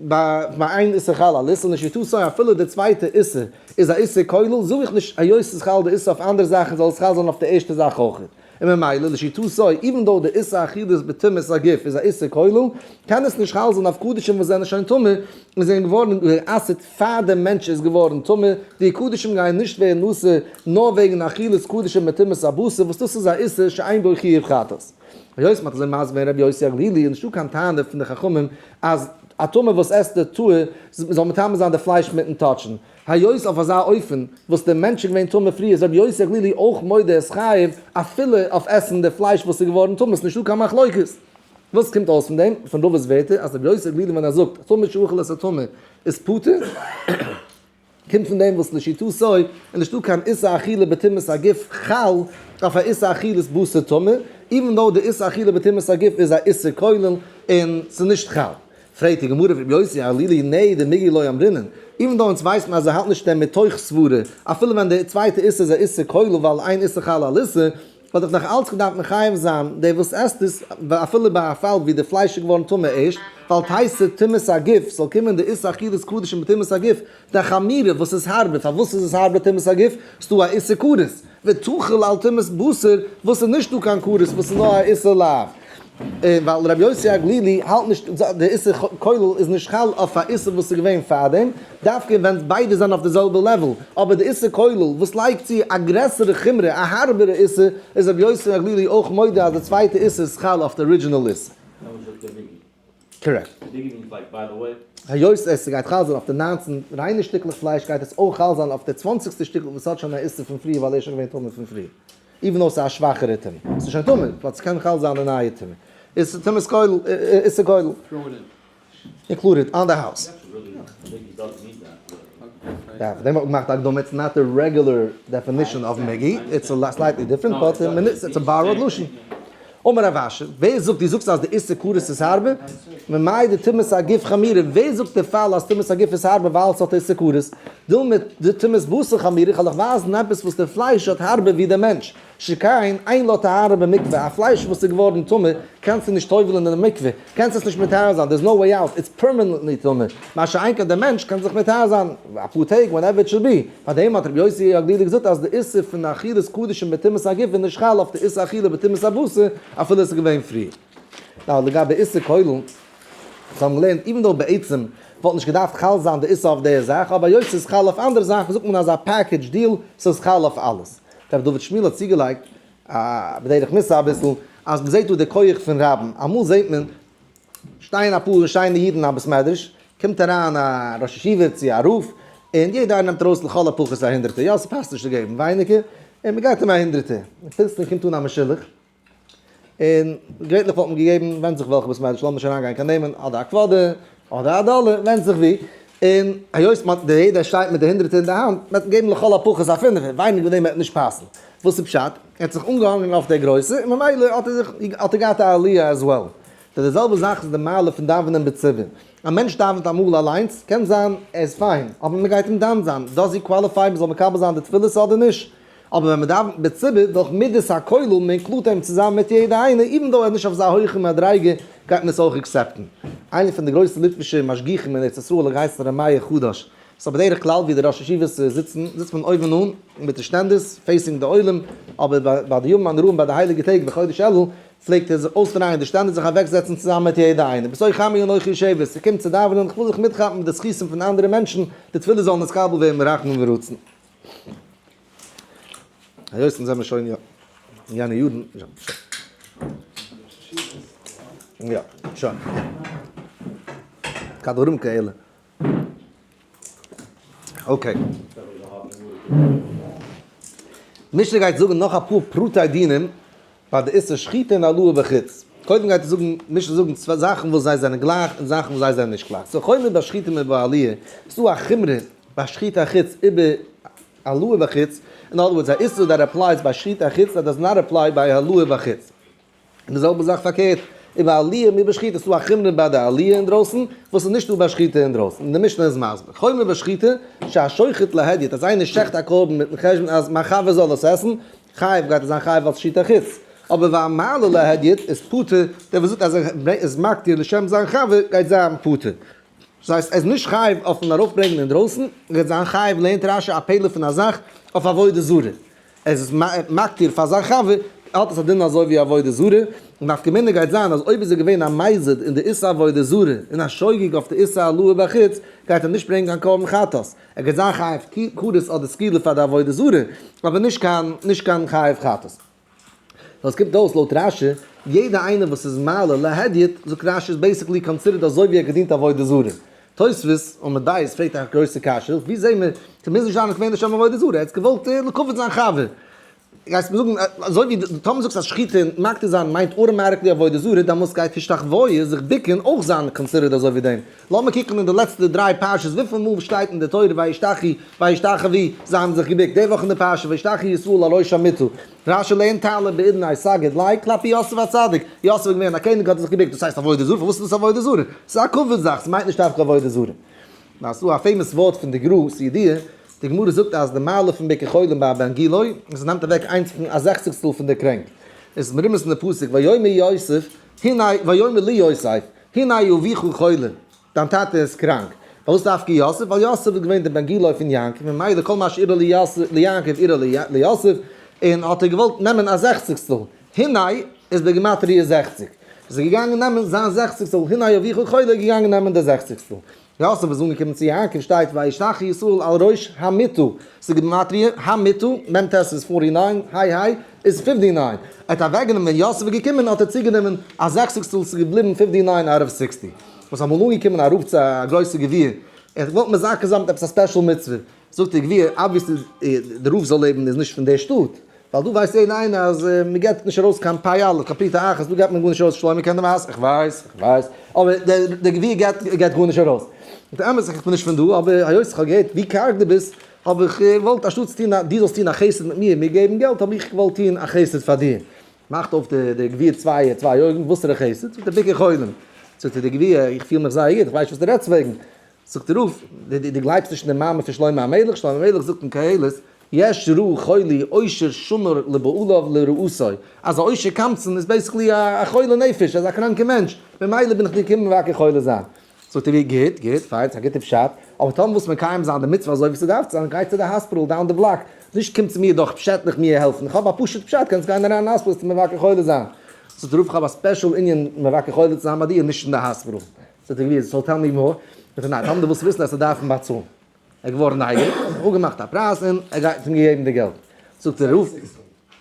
ביי איין איסור חל על איסור לשיטתו אפילו די צווייטע איסור איז א איסור כולל, זאג איך נישט היות ס'איז חל די איסור אויף אנדערע זאכן זאל עס חל זיין אויף די ערשטע זאך אויך. און ממילא לשיטתו even though די איסור אכילת בטומאת הגוף איז א איסור כולל, קען עס נישט חל זיין אויף קדשים וואס זענען שוין טמא און זענען געווארן גע'אסר'ט פאר דער מענטש איז געווארן טמא, די קדשים גייען נישט ווערן אסור נאר וועגן אכילת קדשים בטומאת הבשר וואס דאס איז א איסור שאין בו חיוב חטאת. היות מ'האט אזוי מסביר געווען רבי יוסי הגלילי איז נישטא קיין טענה פון די חכמים אז א טמא וואס עסט די טהור זאל מטמא זיין די פלייש מיטן touch ן, היות אויף אזא אופן וואס דער מענטש איז געווען טמא פריער איזרבי יוסי הגלילי אויך מודה עס חייב אפילו אויף עסן די פלייש וואס איז געווארן טמא, ס'נישטא קיין מחלוקת. וואס קומט אויס פון דעם? פון רבא'ס ווערטער אז רבי יוסי הגלילי ווען ער זאגט טמא שאכל את הטמא איז פטור, קומט פון דעם וואס לשיטתו איז נישטא קיין איסור אכילה בטומאת הגוף חל אויף א איסור אכילת בשר טמא, even though די איסור אכילה בטומאת הגוף איז א איסור כולל און ס'איז נישט חל. פרעגט די גמרא רבי יוסי הגלילי nei דמיגו לא אמרינן, even though אונז ווייסט מען אז ער האלט נישט דעם מתוך סברה, אפילו ווען די צווייטע איסור איז א איסור כולל ווייל אין איסור חל על איסור, וואלט איך נאך אלץ געדארפט מחייב זיין דער וואס עסט עס, אפילו ביי א פאל ווי די פלייש איז געווארן טמא ערשט, ווייל תיתי טומאת הגוף, זאל קומען די איסור אכילת קדשים בטומאת הגוף, די חמירא וואס איז הארבער, פארוואס איז עס הארבער טומאת הגוף? ס'דא א איסור כרת, ותחיל על טומאת בשר, וואס איז נישט דא קיין כרת, וואס איז נאר א איסור לאו. און ווייל רבי יוסי הגלילי האלט נישט די איסור כולל איז נישט חל אויף א איסור וואס איז געווען פארדעם, דווקא ווען ביידע זענען אויף די זעלבע level, אבער די איסור כולל וואס לייגט צו א גרעסערע חומרא, א הארבערע איסור, איז רבי יוסי הגלילי אויך מודה אז די צווייטע איסור איז חל אויף די original איסור. Correct. היות עס גייט חל זיין אויף די 19 ריינע שטיקלעך פלייש גייט עס אויך חל זיין אויף די צוואנציגסטע שטיקל וואס האט שוין א איסור פון פריער ווייל ער איז שוין געווען טמא פון פריער. Even though ס'איז א שוואכערע טומאה. ס'איז שוין טמא, but ס'קען חל זיין די נייע טומאה. איז טומאת כולל, איסור כולל. Included on the house. יא, פאר דעם האט מען געמאכט א הקדמה, it's not the regular definition of מיגו, it's slightly different, but it's a borrowed לשון. אמר רב אשי, ווער זאגט, דו זאגסט אז די איסור כרת איז הארבער? ממאי דטומאת הגוף חמירא, ווער זאגט די פאל אז טומאת הגוף איז הארבער ווייל עס האט איסור כרת? דילמא דטומאת בשר חמירא, איך וועל דיך ווייזן עפעס וואס די פלייש האט הארבער ווי די מענטש. שכן אין לה טהרה במקווה, א פלייש וואס איז געווארן טמא קענסטו נישט טובל'ן אין די מקווה, קענסט עס נישט מטהר זיין, there's no way out, it's permanently טמא, מה שאין כן די מענטש קען זיך מטהר זיין אפאר טעג whenever it should be, פאר דעם האט רבי יוסי הגלילי געזאגט אז די איסור פון אכילת קדשים בטומאת הגוף איז נישט חל אויף די איסור אכילה בטומאת הבשר אפילו עס איז געווען פריער. Now לגבי איסור כולל, אונז האבן געלערנט even though בעצם וואלט נישט געדארפט חל זיין די איסור אויף די זאך, אבער היות ס'איז חל אויף אנדערע זאכן זאגט מען אז א package deal, ס'איז חל אויף אלעס. רבי דוד שמואל האט צוגעלייגט א בדרך מוסר אביסל, אז מ'זעט דא די כח פון רבים, אמאל זעט מען שטייען אפאר שיינע אידן אין א בית מדרש, קומט אריין א ראש ישיבה צו א רב, און יעדער איינער נעמט ארויס לכל הפחות א הונדערטער, יא ס'פאסט נישט צו געבן ווייניגער, און מ'גייט אים א הונדערטער, און פלוצלינג קומט אן א משולח, און געווענליך וואלט מען געגעבן, ווענדט זיך וועלכע בית מדרש, לאמיר נישט אריינגיין קיין נעמען, אדער א קוואדער, אדער א דאלער, ווענדט זיך ווי, און היות מ'האט די יעדער שטייט מיט די הונדערטער אין די האנט, מ'וועט געבן לכל הפחות א פינפער, ווייניגער פון דעם וועט נישט פאסן. וואס איז פשט? ער האט זיך אנגעהאנגען אויף דער גרויסע, און ממילא האט ער זיך, האט ער געהאט א עליה as well. די זעלבע זאך איז די מעלה פון דאווענען בציבור. א מענטש דאווענט אמאל אליינס, קען זיין ער איז פיין, אבער מ'גייט אים דן זיין, does he qualify מ'זאל מקבל זיין די תפילות אדער נישט? אבער ווען מ'דאווענט בציבור דורך מידת הכולל, מען include ט אים צוזאמען מיט יעדע איינער, even though ער איז נישט אויף אזא הויכע מדריגה, גייט מען עס אויך accept ן. איינער פון די גרויסע ליטווישע משגיחים אין ארץ ישראל האט געהייסן ר' מאיר חדש. ס'איז אבער בדרך כלל ווי די ראש ישיבות זיצן, זיצט מען אויבן אן, מיט די שטענדערס, facing די עולם, אבער ביי די ימים הנוראים ביי די הייליגע טעג בחודש אלול, פלעגט ער זיך אויסדרייען די שטענדער זיך אוועקזעצן צוזאמען מיט יעדע איינער, בתוך עמי אנכי יושבת, ס'קומט צו דאווענען, כ'וויל זיך מיטכאפן מיט די זכותים פון אנדערע מענטשן, די תפילה זאל נתקבל ווערן ברחמים ורצון. היות אונז זעמיר שוין יא אין יענע יארן, יא, שוין, כדברים כאלה. Okay. משנה גייט זאגן נאך אפאר פרטי דינים ביי די איסור שחיטה און העלאה בחוץ. קודם גייט ער זאגן, משנה זאגן צוויי זאכן וואס זיי זענען גלייך און זאכן וואס זיי זענען נישט גלייך. So חומר ביי שחיטה מיט ביי עליה, ס'איז דא א חומרא ביי שחיטה החוץ איבער העלאה בחוץ, in other words א איסור that applies ביי שחיטה החוץ that does not apply ביי העלאה בחוץ. און די זעלבע זאך פארקערט, איבער עליה און איבער שחיטה, ס'דא א חומרא ביי די עליה אינדרויסן, וואס איז נישטא ביי שחיטה אינדרויסן, און די משנה איז מסביר, חומרא בשחיטה, שהשוחט להדיוט, אז איינער שעכט א קרבן מיטן חשבון אז מיין חבר זאל עס עסן, חייב גייט ער זיין חייב אלס שחיטה חוץ, אבער והמעלה להדיוט איז פטור, דער וואס זאגט אז ער איז מקטיר לשם זיין חבר גייט זיין פטור. דאס הייסט ער איז נישט חייב אויפן ארויפברענגען אינדרויסן, ער גייט זיין חייב לערנט רשי א פלא פון א זאך אויף עבודה זרה. עס איז מקטיר פאר זיין חבר, האט עס א דין אזוי ווי עבודה זרה, און נפקא מינה גייט זיין אז אויב איז ער געווען א מזיד אין די איסור עבודה זרה און א שוגג אויף די איסור העלאה בחוץ, גייט ער נישט ברענגען קיין קרבן חטאת, ער גייט זיין חייב כרת אדער סקילה פאר די עבודה זרה, אבער נישט קיין נישט קיין חייב חטאת. So עס קומט אויס לויט רשי, יעדע איינער וואס איז מעלה להדיוט, זאגט רשי איז basically considered אזוי ווי ער האט געדינט עבודה זרה. תוספות עמוד ב' פרעגט א גרויסע קשיא, ווי זעהן מיר, ס'מוז נישט זיין אז כ'מיין לשם עבודה זרה, ער האט געוואלט לכבוד זיין חבר. גייסט מיר זאגן אזוי ווי טאמער זאגסט אז שחיטה און מקטיר זיין מיינט automatically עבודה זרה, דאמאלס גייט השתחוויה זיך ביקן אויך זיין considered אזוי ווי דעם. לאמיר קוקן אין די לעצטע דריי פרשות וויפיל מאל שטייט אין די תורה וישתחו וישתחוו זיי האבן זיך געביקט, די וואך אין די פרשה וישתחו ישראל על ראש המיטה, רשי לערנט תעלה בעידנאי סגיד ליה כלפי יוסף הצדיק, יוסף איז געווען א קעניג האט ער זיך געביקט, דאס הייסט עבודה זרה, פארוואס איז דאס עבודה זרה? ס'איז א כבוד זאך, ס'מיינט נישט דווקא עבודה זרה. נאר ס'איז דא א famous ווארט פון די גרא, ס'איז ידוע, די גמרא זאגט אז די מעלה פון ביקור חולים ביי א בן גילו, איז ס'נעמט אוועק איינס פון א זעכציגסטל פון די קרענק. עס איז מרומז אין די פסוק ויאמר יוסף, הנה, ויאמר ליוסף, הנה אביך חולה. דיין טאטע איז קראנק. פארוואס דווקא יוסף? ווייל יוסף איז געווען דער בן גילו פון יעקב, ממילא כל מה שאירע ליעקב אירע ליוסף, און האט ער געוואלט נעמען א זעכציגסטל, הנה איז בגימטריא 60, איז ער געגאנגען נעמען זיין זעכציגסטל, הנה אביך חולה איז געגאנגען נעמען די זעכציגסטל. יוסף איז אנגעקומען צו יעקב שטייט וישתחו ישראל על ראש המיטה, ס'איז גימטריא המיטה, מ ט איז 49, היי היי איז 59, ער האט אוועקגענומען ווען יוסף איז געקומען האט ער צוגענומען א זעכציגסטל ס'איז געבליבן 59 out of 60. וואס אמאל אנגעקומען א רב צו א גרויסע גביר, ער האט געוואלט מזכה זיין מיט עפעס א special מצוה, זאגט דער גביר, obviously דער רב זאל לעבן איז נישט פון דער שטאט, ווייל דא ווייסט יעדער איינער אז מען געבט נישט ארויס קיין פיאלע, קיין פרוטה אחת, דא געבט מען גארנישט ארויס, שלמה קען די מעשה, איך ווייס, איך ווייס, אבער דער גביר געבט גארנישט ארויס. זאגט ער, אמת איך בין נישט פון דא, אבער היות איך האב געהערט ווי קארג דו ביסט, האב איך געוואלט אנשטאט צו טון א, דו זאלסט טון א חסד מיט מיר, מיר געבן געלט, האב איך געוואלט טון א חסד פאר דיר. מאכט אויף דער גביר צוויי אויגן, וואסערע חסד? זאגט ער, ביקור חולים. זאגט ער, דער גביר, איך פיל מיך זייער גוט, איך ווייס נישט וואס דו רעדסט וועגן. זאגט דער רב, דו גלייבסט נישט אין די מאמר פון שלמה המלך? שלמה המלך זאגט אין קהלת, יש רעה חולי עושר שמור לבעליו לרעותו, אז א עושר קמצן איז basically א חולה נפש, ער איז א קראנקע מענטש, ממילא בין איך געקומען מבקר חולה זיין. זאגט ער, גוט, גוט, פיין, ס'איז א גוטע פשט, אבער טאמער ווילסט מקיים זיין די מצוה אזוי ווי ס'דארף צו זיין, גיי צו די hospital down the block, נישט קום צו מיר דורך פשעטלעך מיר העלפן, איך האב א פשוט פשט, קענסט גיין אריין אין hospital צו מבקר חולה זיין. זאגט דער רב, איך האב א special ענין מבקר חולה צו זיין ביי דיר, נישט אין די hospital. זאגט ער, ווי, so tell me more. זאגט ער, ניין, טאמער דו ווילסט וויסן וועסטו דארפן באצאלן. ער איז געווארן נייגעריג, אפגעמאכט א פרייז און ער גייט אים געגעבן די געלט. זאגט דער רב,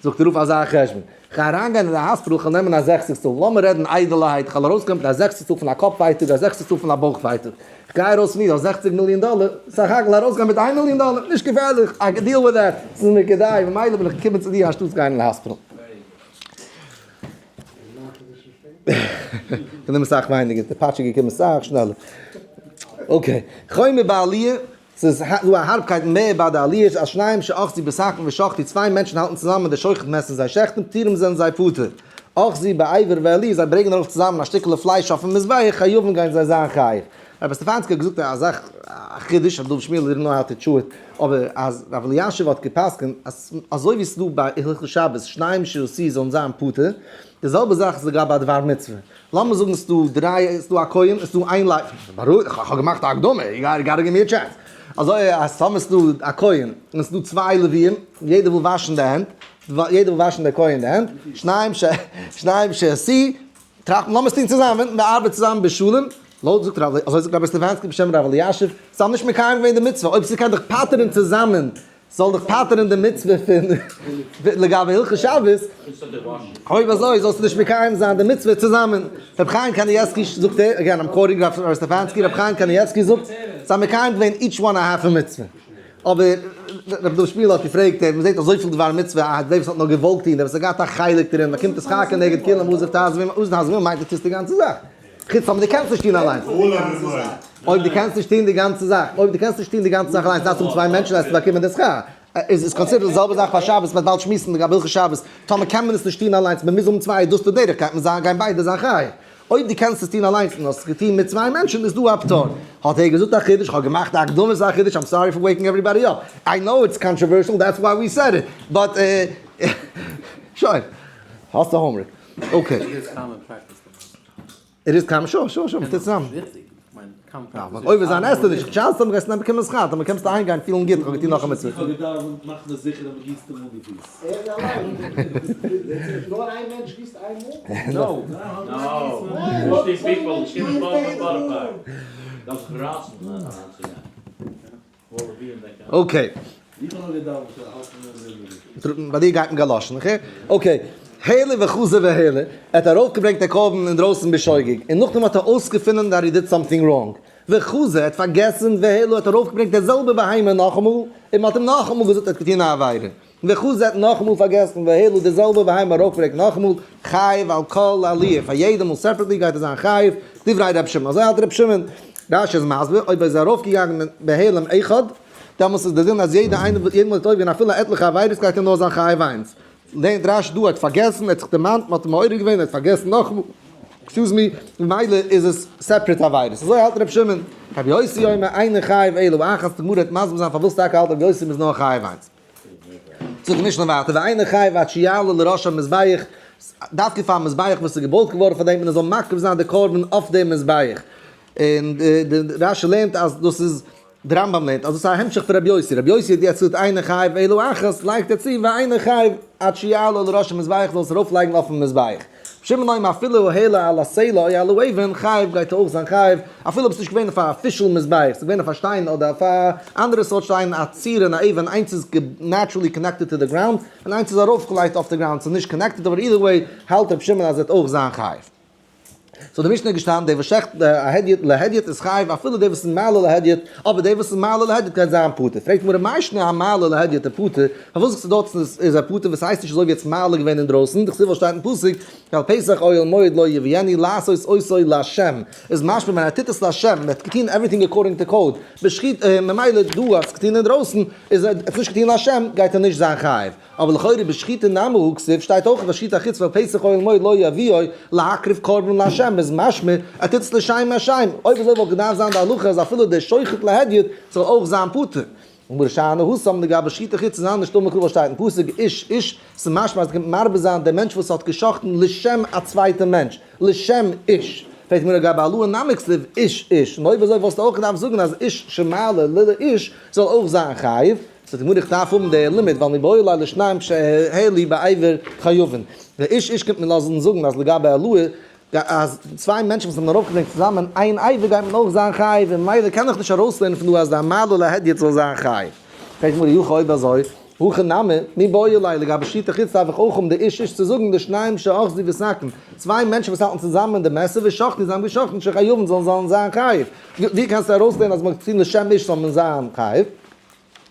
זאגט דער רב אזא חשבון, כ'גיי אריינגיין אין די hospital, כ'וועל נעמען א זעכציגסטל, לאמיר רעדן איידעלערהייט, כ'וועל ארויסקומען מיט א זעכציגסטל פון א קאפ ווייטאג, א זעכציגסטל פון א בויך ווייטאג, כ'גיי ארויס פון דיר אויף 60 מיליאן דאלער, סך הכל ארויסגיין מיט איין מיליאן דאלער, נישט געפערליך, I can deal with that, ס'איז מיר כדאי, ממילא בין איך געקומען צו דיר אנשטאטס גיין אין די hospital. כ'נעם אסאך ווייניגער, די פאטש איז געקומען אסאך שנעלער. Okay, חומר בעליה, ס'איז דא א הארבקייט מער ביי די עליות, אז שניים שאחזו בסכין ושחטו, צוויי מענטשן האלטן צוזאמען די שוחט מעסער זיי שעכטן, פטורים זענען זיי פטור. אחזו באבר והעלו, זיי ברענגען ארויף צוזאמען א שטיקעלע פלייש אויפן מזבח, חייבים גייען זיי זיין חייב. רבי סטעפאנסקי האט געזאגט א זאך, א חידוש, רבי דוד שמואל didn't know how to chew it, אבער אז רב אלישיב האט גע'פסק'נט אז אזוי ווי ס'איז דא ביי הלכות שבת שניים שעשו זאלן זיין פטור, די זעלבע זאך איז לגבי א דבר מצוה. לאמיר זאגן ס'איז דא דריי, ס'איז דא א כהן, ס'איז דא איין לוי, ברור, איך האב געמאכט א הקדמה, you gotta give me a chance. אזוי אז טאמער ס'איז דא א כהן און ס'איז דא צוויי לוויים, יעדער וויל וואשן די הענט, יעדער וויל וואשן דער כהן די הענט, שניים ש שניים שעשי, טראכט לאמיר עס טון צוזאמען, מען ארבעט צוזאמען בשלום, לויט זאגט רב אזוי זאגט רבי סטעפאנסקי בשם רב אלישיב, זיי האבן נישט מקיים געווען די מצוה, אויב ס'קען דיך פטר'ן צוזאמען, זאל דיך פטר'ן די מצוה פון לגבי הלכות שבת, אויב אזוי זאלסטו נישט מקיים זיין די מצוה צוזאמען. רבי חיים קנייבסקי זאגט ער, again I'm quoting רב סטעפאנסקי, רבי חיים קנייבסקי זאגט, זיי האבן מקיים געווען each one a half a מצוה. אבער רבי דוד שפירא האט געפרעגט, מען זעט אזויפיל דבר מצוה, אה, דער וואס האט נאר געוואלט טון, דער וואס האט געהאט א חלק דערין, באקומט עס שכר כנגד כולם, עוזב תעזוב עמו, עוזב תעזוב עמו מיינט דו טוסט די גאנצע זאך. חוץ אויב דו קענסט נישט טון אליינס. אויב דו קענסט נישט טון די גאנצע זאך, אויב דו קענסט נישט טון די גאנצע זאך אליינס דארפסטו האבן צוויי מענטשן וועסטו באקומען די שכר. איז עס considered די זעלבע זאך פאר שבת, מ'וועט באלד שמועסן לגבי הלכות שבת, טאמער קען מען עס נישט טון אליינס, מ'מוז האבן צוויי, איז דאס די דרך, גייט מען זיין, גייען ביידע זיין חייב. אויב דו קענסט עס טון אליינס און האסט עס געטון מיט צוויי מענטשן איז דא א פטור. האט ער געזאגט א חידוש, כ'האב געמאכט א הקדמה צו א חידוש, I'm sorry for waking everybody up, I know it's controversial that's why we said it, but שוין, האסט א homework. Okay. It is common, sure, sure, sure, מ'טוט צוזאמען. אויב איז זיין עסטער נישט chance האבן גייסטו נעמען באקומען שכר, טאמער קענסטו אהיים גיין פילן גוט, איך האב געטון נאך א מצוה. איך האב געדאווענט, מאך מיר זיכער אז מ'גיסט אים אן די פיס. ער איז אליין. נאר איין מענטש גיסט איין מאל? No. No. 15 people in בארא פארק. דארף זיך רייסן אריינצוגיין. Okay. ביי דיר גייט מען גאלאשן, okay? Okay. העלה וחזר והעלה, ער האט ארויפגעברענגט די קרבן אינדרויסן בשוגג, און נאכדעם האט ער אויסגעפונען that he did something wrong. וחזר, ער האט פארגעסן, והעלה האט ארויפגעברענגט די זעלבע בהמה נאכאמאל, און מען האט אים נאכאמאל געזאגט ער האט געטון א עבירה. וחזר האט נאכאמאל פארגעסן, והעלה די זעלבע בהמה ארויפגעברענגט נאכאמאל, חייב על כל עליה, פאר יעדע מאל separately גייט ער זיין חייב, דברי ר' שמעון, אזוי האלט ר' שמעון. רש"י איז מסביר, אויב איז ער ארויפגעגאנגען בהעלם אחד, דעמאלס איז די דין אז יעדע איינער וואס יעדע מאל ער האט עובר געווען אפילו עטליכע עבירות גייט ער נאר זיין חייב איינס. לערנט רש"י דא, ער האט פארגעסן, ער האט זיך דערמאנט, מען האט אים מעורר געווען, ער האט פארגעסן נאכאמאל, excuse me, ממילא איז עס separate עבירות. אזוי האלט ר' שמעון. רבי יוסי אומר אינו חייב אלא אחת, די גמרא וועט מסביר זיין פארוואס טאקע האלט רבי יוסי מ'איז נאר חייב איינס. זאגט די משנה ווייטער ואינו חייב עד שיעלה לראש המזבח, דווקא פארן מזבח וואס איז געבויט געווארן פאר דעם און ער זאל מקריב זיין די קרבן אויף דעם מזבח. און די רש"י לערנט אז דאס איז, די רמב"ם לערנט אז דאס איז א המשך פון רבי יוסי, רבי יוסי האט יעצט געזאגט אינו חייב אלא אחת, לייגט ער צו ואינו חייב עד שיעלה לראש המזבח זאל עס ארויפלייגן אויפן מזבח. שמעון אומר אפילו העלה על הסלע או על האבן חייב גייט אויך זיין חייב, אפילו אויב עס איז נישט געווען אויף א official מזבח, עס איז געווען אויף א שטיין אדער אויף א אנדערע סארט שטיין, א ציר און א אבן, איינס איז naturally connected to the ground, און איינס איז ארויפגעלייגט אויף די ground, ס'איז נישט connected, אבער either way האלט רבי שמעון אז עס וועט אויך זיין חייב. so די משנה איז געשטאנען דער וואס שעכט א הדיוט להדיוט איז חייב אפילו דער וואס איז מעלה להדיוט, אבער דער וואס איז מעלה להדיוט גייט זיין פטור. פרעגט גמרא מאי שנא המעלה להדיוט איז פטור, פארוואס זאגסטו דארט איז ער פטור וואס הייסט נישט אזוי ווי יעצט מעלה געווען אינדרויסן, דכתיב וואס שטייט אין פסוק ואל פתח אוהל מועד לא יביאנו לעשות אותו לה', איז משמע ווען ער טוט עס לה', ער האט געטון everything according to code, בשחוט ממילא דא האט עס געטון אינדרויסן איז ער האט נישט געטון לה' גייט ער נישט זיין חייב. אבער לכאורה בשחיטה נמי הא כתיב שטייט אויך בשחיטה חוץ ואל פתח אוהל מועד לא יביאו להקריב קרבן לה' איז משמע ער טוט עס לשם השם, אויב אזוי וואלט געדארפט זיין די הלכה אז אפילו דער שוחט להדיוט זאל אויך זיין פטור. און שאני התם לגבי שחיטה חוץ איז אנדערש דאמר קרא וואס שטייט אין פסוק איש איש ס'איז משמע אז עס קומט מרבה זיין דער מענטש וואס האט געשחטן לשם א צווייטע מענטש לשם איש, פרעגט גמרא גבי העלאה נמי כתיב איש איש, און אויב אזוי וואלסטו אויך געדארפט זאגן אז איש שמעלה לאיש זאל אויך זיין חייב, זאגט די גמרא איך דארף האבן די לימוד ווייל מיבעי ליה לשניים שהעלו באבר חייבין, די איש איש קומט מיר לאזן זאגן אז לגבי העלאה אז צוויי מענטשן וואס האבן ארויפגעברענגט צוזאמען איין אבר גייט מען אויך זיין חייב און ממילא קען איך נישט ארויסלערנען פון דא אז די המעלה להדיוט זאל זיין חייב. פרעגט די גמרא אי הכי אויב אזוי הכא נמי מיבעי ליה לגבי שחיטה חוץ דארף איך אויך האבן די איש איש צו זאגן לשניים שאחזו בסכין, צוויי מענטשן וואס האלטן צוזאמען די מעסער ושחטו זיי האבן געשחטן שחייבין זאלן זאלן זיין חייב, ווי קענסטו ארויסלערנען אז מ'האט געטון לשם איש זאל מען זיין חייב?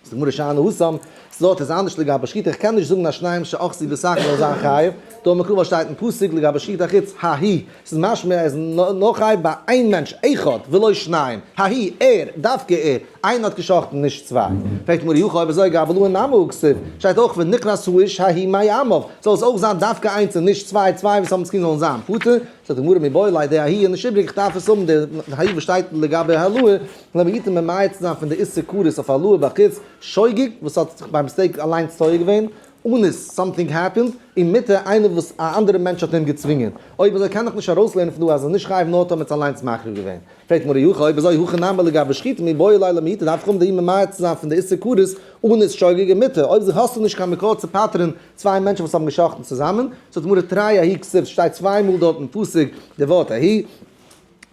זאגט די גמרא שאני התם, ס'דארט איז אנדערש לגבי שחיטה, איך קען נישט זאגן אז שניים שאחזו בסכין זאל זיין חייב, דאמר קרא וואס שטייט אין פסוק לגבי שחיטה חוץ ההוא, ס'איז משמע ער איז נאר חייב ביי איין מענטש אחד ולא שניים, ההוא, ער, דווקא ער, איינער האט געשחטן נישט צוויי. פרעגט די גמרא אי הכי אויב אזוי גבי העלאה נמי הא כתיב, שטייט אויך ונכרת האיש ההוא מעמיו, זאל עס אויך זיין דווקא איינס און נישט צוויי, צוויי וואס האבן סכין זאלן זיין פטור, זאגט די גמרא מיבעי ליה די ההוא איז נישט איבריג איך דארף עס האבן די ההוא וואס שטייט לגבי העלאה, למעוטי ממעט צו זיין פון די איסור כרת אויף העלאה בחוץ, שוגג, וואס האט זיך by mistake אליינס טועה געווען, אנוס, something happened, ומותר איינער וואס א אנדערע מענטש האט אים געצווינגען. אויב אזוי קען איך נישט ארויסלערנען פון דא אז ער איז נישט חייב נאר טאמער האט עס אליינס מחריב געווען. פרעגט מר' יוחאי אויב אזוי הכא נמי לגבי שחיטה מיבעי ליה למעוטי דארף איך האבן די ממעט צו זיין פון די איסור כרת אנוס שוגג ומותר אויב אזוי האסטו נישט קיין מקור צו פטר'ן צוויי מענטשן וואס האבן געשחט'ן צוזאמען, זאגט די גמרא תרי ההוא כתיב שטייט צוויי מאל דארט אין פסוק די ווארט ההוא,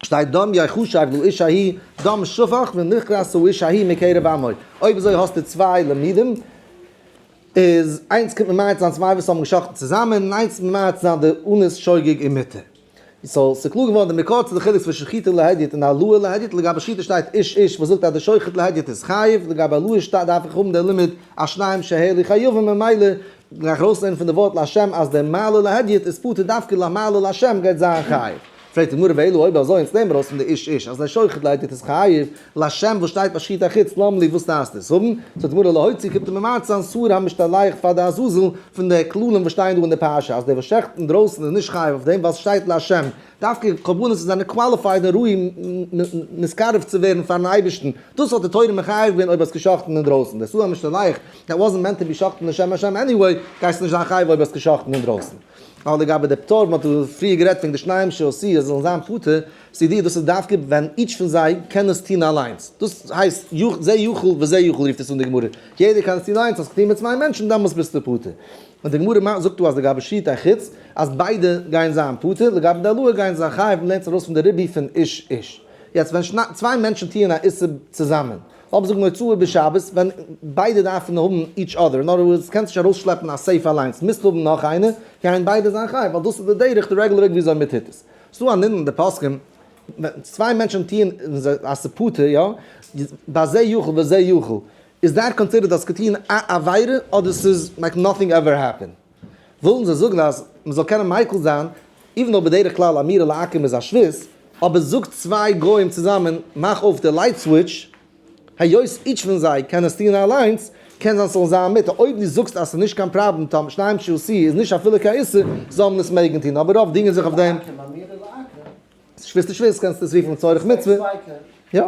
שטייט דם יחשב לאיש ההוא דם שפך ונכרת האיש ההוא מקרב עמו, אויב אזוי האסטו צוויי לימודים, איז איינס קומט ממעט זיין צוויי וואס האבן געשחט'ן צוזאמען און איינס ממעט זיין די אנוס שוגג ומותר. so ס'איז קלאר געווארן די מקור צו די חילוק צווישן שחיטה להדיוט און העלאה להדיוט, לגבי שחיטה שטייט איש איש וואס זאגט אז די שוחט להדיוט איז חייב, לגבי העלאה שטייט דארף איך האבן די לימוד אז שניים שהעלו חייבים ממילא גיי איך ארויסלערנען פון די ווארט להשם אז דער מעלה להדיוט איז פטור דווקא למעלה להשם גייט זיין חייב. פרעגט די גמרא ואלא אויב אזוי אונז לערנען מיר ארויס פון די איש איש אז לשוחט להדיוט איז חייב, לשם וואס שטייט ביי שחיטה חוץ למה לי וואס דארפסטו עס האבן? זאגט די גמרא להוציא קומט אים ממעט זיין שעיר המשתלח פאר די עזאזל פון די כללים וואס שטייען דא אין די פרשה אז דער וואס שעכט אינדרויסן איז נישט חייב אויף דעם ווייל ס'שטייט להשם דווקא קרבנות זענען qualified און ראוי נתקרב צו ווערן פארן אייבערשטן דאס האט די תורה מחייב געווען אויב האסט געשחט'ן אינדרויסן דער שעיר המשתלח that wasn't meant to be שחט'ן לשם השם anyway גייסטו נישט זיין חייב אויב האסט געשחט'ן אינדרויסן. ווייל לגבי די פטור מ'האט דא פריער גערעדט וועגן די שניים שעשו אז זיי זאלן זיין פטור ס'איז דאס איז דווקא ווען each פון זיי קען עס טון אליינס, דאס הייסט זה יכול וזה יכול רופט עס אן די גמרא, יעדער קען עס טון אליינס, האסט געטון מיט צוויי מענטשן דעמאלטס ביסטו פטור. און די גמרא זאגט דא אז לגבי שחיטה חוץ אז ביידע גייען זיין פטור, לגבי די העלאה גייען זיי חייב, מ'לערנט עס ארויס פון די ריבוי פון איש איש. יעצט ווען צוויי מענטשן טוען א איסור צוזאמען, לאמיר זאגן הוצאה בשבת, ווען ביידע דארפן האבן each other, in other words קענסט נישט ארויסשלעפן א safe אליינס, מוזט האבן נאך איינער, גייען ביידע זיין חייב, ווייל דאס איז די דרך, די רעגולער וועג וויאזוי מ'טוט עס. ס'דא א נידון אין די פוסקים, ווען צוויי מענטשן טוען א ס'פטור, יא, ביי זה יכול וזה יכול, איז that considered אז געטוען א עבירה אדער ס'איז like nothing ever happened? ווילן זיי זאגן אז מ'זאל קענען מיקל זיין, even though בדרך כלל אמירה לעכו"ם איז א שבות, אבער זאג צוויי גוים צוזאמען מאך אויף די light switch, היות each פון זיי קען עס טוען אליינס, קען זיין ס'זאל זיין מותר, אויב דו זאגסט אז ס'איז נישט קיין פראבלעם טאמער שניים שעשו איז נישט אפילו קיין איסור, זאל מען עס מעגן טון, אבער רוב דינגען זיך אויף דעם. שבות לשבות קענסטו עס רופן לצורך מצוה. יא,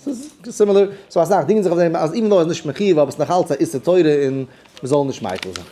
ס'איז similar, so אסאך דינגען זיך אויף דעם אז even though עס איז נישט מחיוב אבער ס'איז נאך אלץ א איסור תורה און מ'זאל נישט מיקל זיין.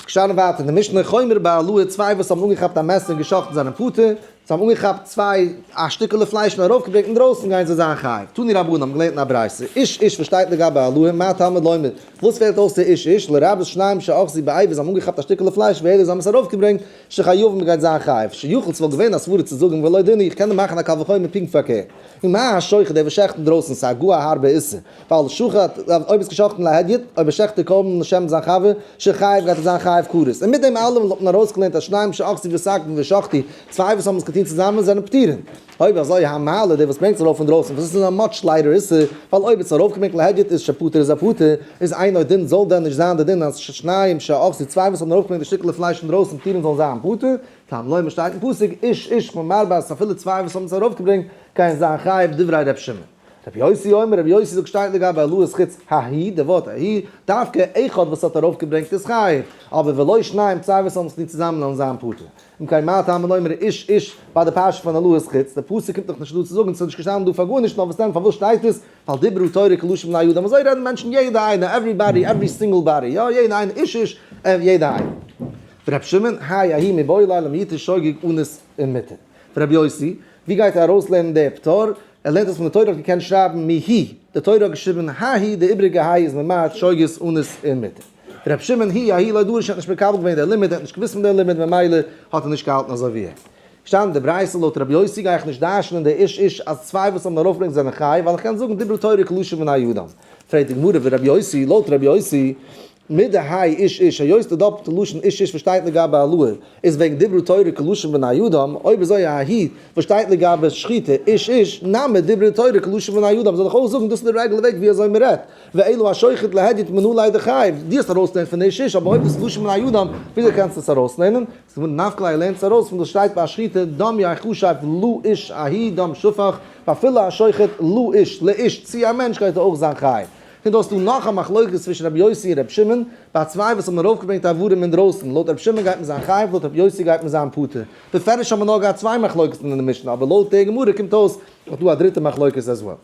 געשטאנען ווייטער אין די משנה, חומר בהעלאה, צוויי וואס האבן אנגעכאפט א מעסער און געשאכטן זענען פטור, זיי האבן אנגעכאפט צוויי א שטיקעלע פלייש און ארויפגעברענגט אינדרויסן גייען זיי זיין חייב. תנו רבנן האבן געלערנט אין א ברייתא, איש איש וואס שטייט לגבי העלאה, מה תלמוד לומר, וואס פעלט אויס צו איש איש, לרבות שניים שאחזו באבר זיי האבן אנגעכאפט א שטיקעלע פלייש והעלו זיי האבן עס ארויפגעברענגט, שחייבים מ'גייט זיין חייב, שיכול ס'וואלט געווען א סברה צו זאגן ולא דין הוא, איך קען דיר מאכן א קל וחומר פונקט פארקערט. ומה השוחט דער וואס שעכט אינדרויסן ס'איז א גאר א הארבע איסור, ווייל שחט, אויב איז געשחט'ן להדיוט, אויב ער שעכט די קרבן לשם זיין חבר, שחייב גייט ער זיין חייב כרת. און מיט דעם אלעם האט מען ארויסגעלערנט אז שניים שאחזו בסכין ושחטו, צוויי וואס האבן עס געטון צוזאמען זענען פטורין. אויב אזוי המעלה, דער וואס ברענגט עס ארויף פון דרויסן, וואס איז א much lighter איסור, ווייל אויב איז עס ארויפגעברענגט להדיוט איז שפטור איז א פטור, איז אינו דין זאל דען נישט זיין די דין אז שניים שאחזו, צוויי וואס האבן ארויפגעברענגט די שטיקעלע פלייש פון דרויסן פטורין זאלן זיין פטור? תלמוד לומר שטייט אין פסוק איש איש כ'בין מרבה אז אפילו צוויי וואס האבן עס ארויפגעברענגט גייען זיין חייב דברי ר' שמעון. רבי יוסי אומר רבי יוסי זאגט שטייט לגבי העלאת חוץ ההיא די ווארט ההיא דווקא אחד וואס האט ארויפגעברענגט איז חייב אבער ולא שניים צוויי וואס האבן עס נישט צוזאמען וועלן זיין פטור. אם כן מה תלמוד לומר איש איש ביי די פרשה פון העלאת חוץ די פסוק קומט דאך נישט דא צו זאגן ס'איז נישט געשטאנען דא פאר גארנישט נאר וואס דען פארוואס שטייט עס ווייל דיברו תורה כלשון בני אדם אזוי רעדן מענטשן יעדע איינער everybody every single body יא יעדע איינער איש איש יעדע איינער. ר' שמעון, האי ההיא מיבעי ליה למעוטי שוגג אנוס ומותר. ר' יוסי, ווי גייט ער ארויסלערנען די פטור? ער לערנט עס פון די תורה האט געקענט שרייבן מיהי, די תורה האט געשריבן ההיא, די איבריגע היי איז ממעט שוגג אנוס ומותר. ר' שמעון, האי ההיא לא דרש ער האט נישט מקבל געווען די לימוד, ער האט נישט געוואוסט פון די לימוד ממילא האט ער נישט געהאלטן אזוי ווי ער. געשטאנען די ברייתא לויט ר' יוסי גיי איך נישט דרש'נען די איש איש אז צוויי וואס האבן ארויפגעברענגט זענען חי ווייל איך קען זאגן דיברה תורה כלשון בני אדם. פרעגט די גמרא ור' יוסי, לויט ר' יוסי, מיט די היי איש איש, היות די דאפלטע לשון איש איש וואס שטייט לגבי העלאה איז וועגן דברה תורה כלשון בני אדם, אויב אזוי ההיא וואס שטייט לגבי שחיטה איש איש, נמי דברה תורה כלשון בני אדם, זאל איך אויך זאגן דאס איז די רעגולער וועג ווי אזוי מען רעדט, ואלא השוחט להדיוט מנא ליה דחייב, דו האסט ארויסלערנט פון איש איש, אבער אויב דאס איז לשון בני אדם, וויאזוי קענסטו עס ארויסלערנען? ס'איז נפקא ליה לערנט עס ארויס פון דאס שטייט ביי שחיטה דם יחשב לאיש ההיא דם שפך, ואפילו השוחט לאיש לאיש צו א מענטש גייט ער אויך זיין חייב. און דא האסטו נאך א מחלוקת צווישן רבי יוסי און רבי שמעון, ביי צוויי וואס האבן ארויפגעברענגט איברים אינדרויסן, לויט רבי שמעון גייט מען זיין חייב, לויט רבי יוסי גייט מען זיין פטור. בפירוש האבן מיר נאר געהאט צוויי מחלוקת'ן אין די משנה, אבער לויט די גמרא קומט אויס נאך דא א דריטע מחלוקת as well.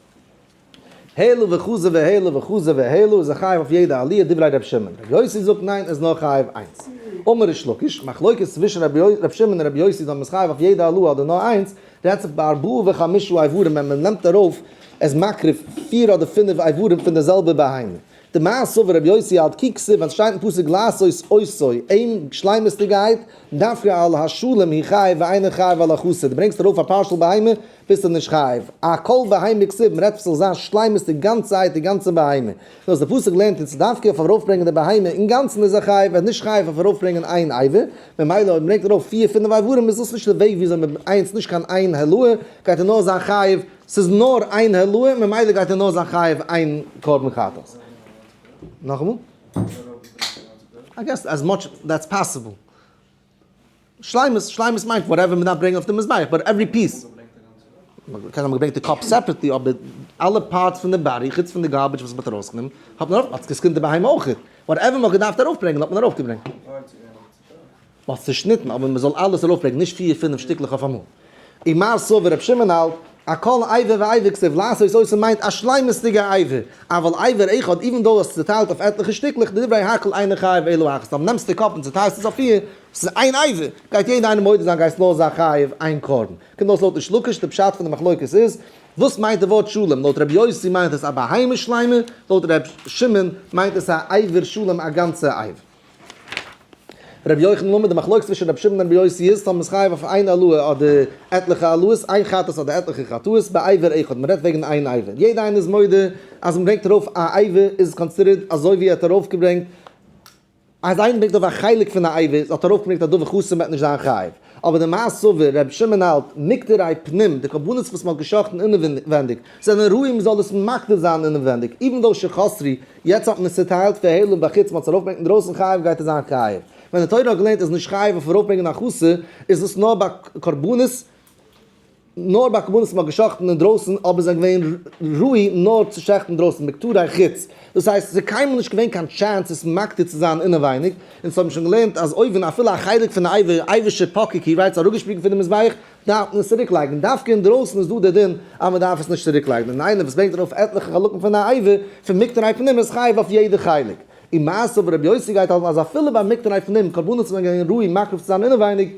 העלו וחזה והעלו וחזה והעלו איז ער חייב אויף יעדע עליה, דברי ר' שמעון. ר' יוסי זאגט ניין, ער איז נאר חייב איינס. אמר ריש לקיש, מחלוקת צווישן ר' שמעון און ר' יוסי זאל מען איז חייב אויף יעדע עליה אדער נאר איינס, רעדט זיך בארבעה וחמישה איברים ווען מען נעמט ארויף עס מקריב פיר אדער פינף איברים פון די זעלבע בהמה. דמאי סבר רבי יוסי האלט כי כתיב ווען ס'שטייט אין פסוק לעשות אותו אים שלימות'דיגהייט דווקא על השלם הוא חייב ואינו חייב על החסר דו ברענגסט ארויף א partial בהמה ביסטו נישט חייב א כל בהמה כתיב מ'רעדט ס'זאל זיין שלימות די גאנצע די גאנצע בהמה נו אז די פסוק לערנט אונז דווקא אויף ארויפברענגען די בהמה אינגאנצן איז ער חייב ער איז נישט חייב אויף ארויפברענגען איין אבר ממילא אויב מ'ברענגט ארויף פיר פינף איברים איז דאס נישט די וועג וויאזוי מ'ברענגט איינס נישט קיין איין העלאה גייט ער נאר זיין חייב ס'איז נאר איין העלאה, ממילא גייט ער נאר זיין חייב איין קרבן חטאת. נאכאמאל? I guess as much that's possible. שלימות, שלימות מיינט whatever מ'דארף ברענגען אויף די מזבח, but every piece. מ'קען האבן געברענגט די קאפ separately, אבער אלע parts פון די body, חוץ פון די garbage וואס מ'האט ארויסגענומען, האט מען ארויף, האט געסקינט די בהמה אויך. whatever מ'האט געדארפט ארויפברענגען האט מען ארויפגעברענגט. מ'האט צעשניטן, אבער מ'זאל אלעס ארויפברענגען, נישט פיר פינף שטיקלעך אויף אמאל. ומר סבר רב שמעון האלט, א כל אבר ואבר כתיב לעשות אותו מיינט א שלימות'דיגע אבר, אבל אבר אחד even though עס איז צוטיילט אויף עטליכע שטיקלעך דברי הכל אינו חייב אלא אחת, אויב נעמסט די קאפ און צוטיילסט עס אויף פיר, ס'איז איין אבר, גייט יעדע איינער מודה זיין גייסט נאר זיין חייב איין קרבן. קומט אויס לויט ריש לקיש די פשט פון די מחלוקת איז, וואס מיינט די ווארט שלם? לויט רבי יוסי מיינט עס א בהמה שלימה, לויט ר' שמעון מיינט עס א אבר שלם א גאנצע אבר. רבי יוחנן אמר, די מחלוקת צווישן רבי שמעון און רבי יוסי איז, טאמער מ'איז חייב אויף איין העלאה אדער עטליכע העלאות, איין חטאת אדער עטליכע חטאות, באבר אחד, מ'רעדט וועגן איין אבר. יעדע איינער איז מודה אז מ'ברענגט ארויף א אבר איז considered אזוי ווי ער האט ארויפגעברענגט, אז איינער ברענגט ארויף א חלק פון א אבר, איז האט ארויפגעברענגט א דבר חסר מ'וועט נישט זיין חייב. אבער דמר סבר, רבי שמעון האלט, מקטרי פנים, די קרבנות וואס מ'האט גע'שחט'ן אינעווענדיג, זענען ראוי מ'זאל עס מקטיר זיין אינעווענדיג, even though שחסרו, יעצט האט מען עס צוטיילט והעלו בחוץ, מ'האט עס ארויפגעברענגט אינדרויסן חייב גייט עס זיין חייב. ווען די תורה האט געלערנט איז נישט חייב אויף ארויפברענגען א חסר, איז דאס נאר ביי קרבנות, נאר ביי קרבנות וואס מ'האט גע'שחט'ן אינדרויסן אבער זענען געווען ראוי נאר צו שעכטן אינדרויסן מקטרי חוץ, דאס הייסט עס איז קיינמאל נישט געווען קיין chance עס מקטיר צו זיין אינעווייניג, אונז האבן שוין געלערנט אז אויבן אפילו א חלק פון די אבר, אבר שפקקו, right, ס'איז אראפגעשפרינגען פון די מזבח, דארף מען עס צוריק לייגן, דווקא אינדרויסן איז דא דער דין אז מען דארף עס נישט צוריק לייגן, און איינער וואס ברענגט ארויף עטליכע חלקים פון א אבר פון מקטרי פנים איז חייב אויף יעדע חלק. ומר סבר רבי יוסי גייט האלטן אז אפילו ביי מקטרי פנים קרבנות זענען געווען ראוי מקריב צו זיין אינעווייניג,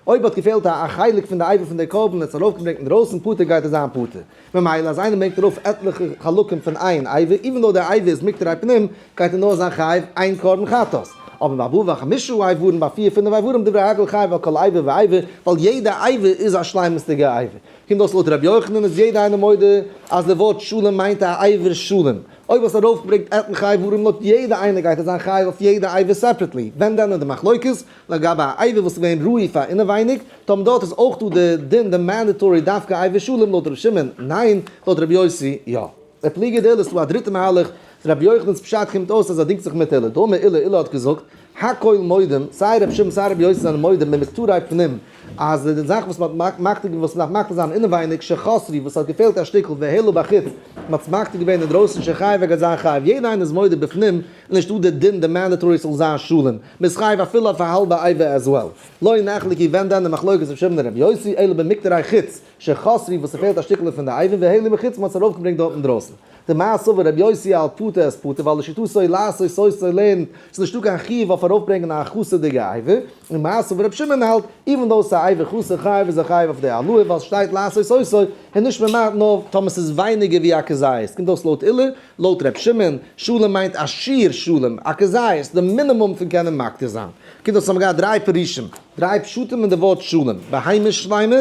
אויב האט געפעלט א חלק פון די אבר פון דער קרבן און עס ארויפגעברענגט אינדרויסן פטור גייט ער זיין פטור. ממילא אז איינער ברענגט ארויף עטליכע חלקים פון איין אבר even though דער אבר איז מקטרי פנים גייט ער נאר זיין חייב איין קרבן חטאת. אבער בארבעה וחמישה איברים ביי פיר פינף איברים דברי הכל חייב על כל אבר ואבר ווייל יעדע אבר איז א שלימות'דיגע אבר. קומט אויס לויט רבי יוחנן איז יעדע איינער מודה אז די ווארט שלם מיינט א אבר שלם. אויב האסט ארויפגעברענגט עטליכע איברים לויט יעדע איינער גייט ער זיין חייב אויף יעדע אבר separately. ווען דען איז די מחלוקת? לגבי א אבר וואס איז געווען ראוי פאר אינעווייניג, טאמער דארט איז אויך דא די דין די mandatory דווקא אבר שלם לויט ר' שמעון, ניין, לויט ר' יוסי, יא. ופליגא דעולא איז דא א דריטע מהלך, רבי יוחנן'ס פשט קומט אויס אז ער דינגט זיך מיט עולא, דאמר עולא, עולא האט געזאגט, הכל מודים, סיי רבי שמעון סיי רבי יוסי זענען מודים במקטרי פנים, אז די זאך וואס מען האט מקטיר געווען וואס מען דארף מקטיר זיין אינעווייניג שחסרו וואס האט געפעלט א שטיקל והעלו בחוץ, מען האט עס מקטיר געווען אינדרויסן שחייב ער גייט זיין חייב, יעדער איינער איז מודה בפנים, נישט דא די דין די mandatory ס'זאל זיין שלם, מען איז חייב אפילו אויף א האלבע אבר as well. לא נחלקו ווען דען די מחלוקת רבי שמעון און רבי יוסי, אלא במקטרי חוץ, שחסרו וואס ס'פעלט א שטיקעלע פון די אבר והעלו בחוץ מען האט עס ארויפגעברענגט דארט אינדרויסן. דמר סבר רבי יוסי האלט פטור איז פטור ווייל לשיטתו לעשות אותו לערנט ס'איז נישטא קיין חיוב אויף ארויפברענגען א חסר'דיגע אבר, ומר סבר רבי שמעון האלט even though ס'איז א אבר חסר חייב איז ער חייב אויף די העלאה ווייל ס'שטייט לעשות אותו און נישט ממעט נאר טאמער ס'איז ווייניגער ווי א כזית קומט אויס לויט עולא לויט ר' שמעון, שלם מיינט א שיעור שלם, א כזית, די מינימום פון קענען מקטיר זיין. קומט אויס האבן געהאט דריי פירושים, דריי פשטים אין די ווארט שלם, בהמה שלימה,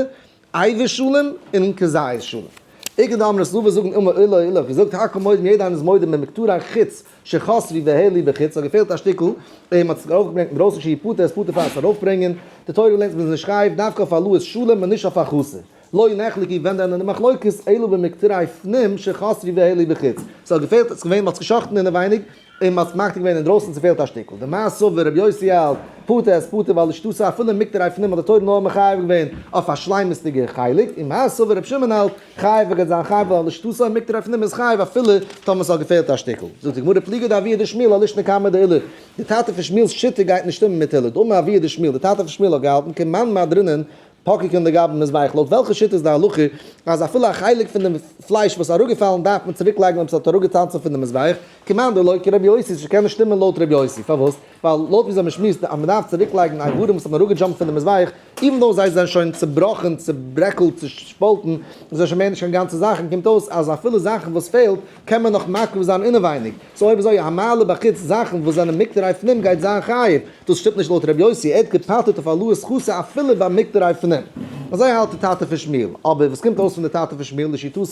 אבר שלם, און כזית שלם. איכא דאמרי ס'דא וואס זאגן אמר עולא עולא האט געזאגט הכל מודים יעדער איינער איז מודה במקטרי חוץ שחסרו והעלו בחוץ ס'האט געפעלט א שטיקל און מ'האט עס ארויפגעברענגט אינדרויסן שהוא פטור איז פטור פאר עס ארויפברענגען, די תורה לערנט מ'איז נישט חייב דווקא אויף העלאת שלם און נישט אויף א חסר. לא נחלקו ווען דען די מחלוקת אלא במקטרי פנים שחסרו והעלו בחוץ, ס'האט געפעלט ס'איז געווען מ'האט עס געשחט'ן אינעווייניג און מ'האט עס מקטיר געווען אינדרויסן ס'פעלט א שטיקל דמר סבר רבי יוסי האלט פטור איז פטור ווייל לשיטתו אפילו מקטרי פנים האט די תורה נאר מחייב געווען אויף א שלימות'דיגע חלק ומר סבר רבי שמעון האלט חייב וועט זיין חייב ווייל לשיטתו מקטרי פנים איז חייב אפילו טאמער ס'האט געפעלט א שטיקל זאגט די גמרא פליגא דאבוה דשמואל אלישנא קמיה דעולא די טאטע פון שמואל'ס שיטה גייט נישט שטימען מיט עולא דאמר אבוה דשמואל די טאטע פון שמואל האט געהאלטן כמאן מהדרינן. פוקקין לגבי מזבח, לויט וועלכע שיטה איז די הלכה אז אפילו א חלק פון די פלייש וואס איז אראפגעפאלן דארף מען צוריק לייגן אויב ס'האט אראפגעטאנצן פון די מזבח, כמאן דלא כרבי יוסי, ס'קען נישט שטימען לויט רבי יוסי, פארוואס? ווייל לויט וויאזוי מ'שמועסט אז מ'דארף צוריק לייגן איברים וואס האבן אראפגעדזשאמפט פון די מזבח, even though זיי זענען שוין צובראכן, צוברעקלט, צושפאלטן, און זענען שוין מער נישט קיין גאנצע זאכן, קומט אויס אז אפילו זאכן וואס פעלט קען מען נאך מקריב זיין אינעווייניג, so אויב אזוי המעלה בחוץ זאכן וואס זענען מקטרי פנים גייט זיין חייב, דאס שטימט נישט לויט ר' יוסי, ער האט געפטר'ט אויף העלאת זכותא אפילו ביי מקטרי פנים. אזוי האלט די טאטע פון שמואל, אבער וואס קומט אויס פון די טאטע פון שמואל לשיטתו,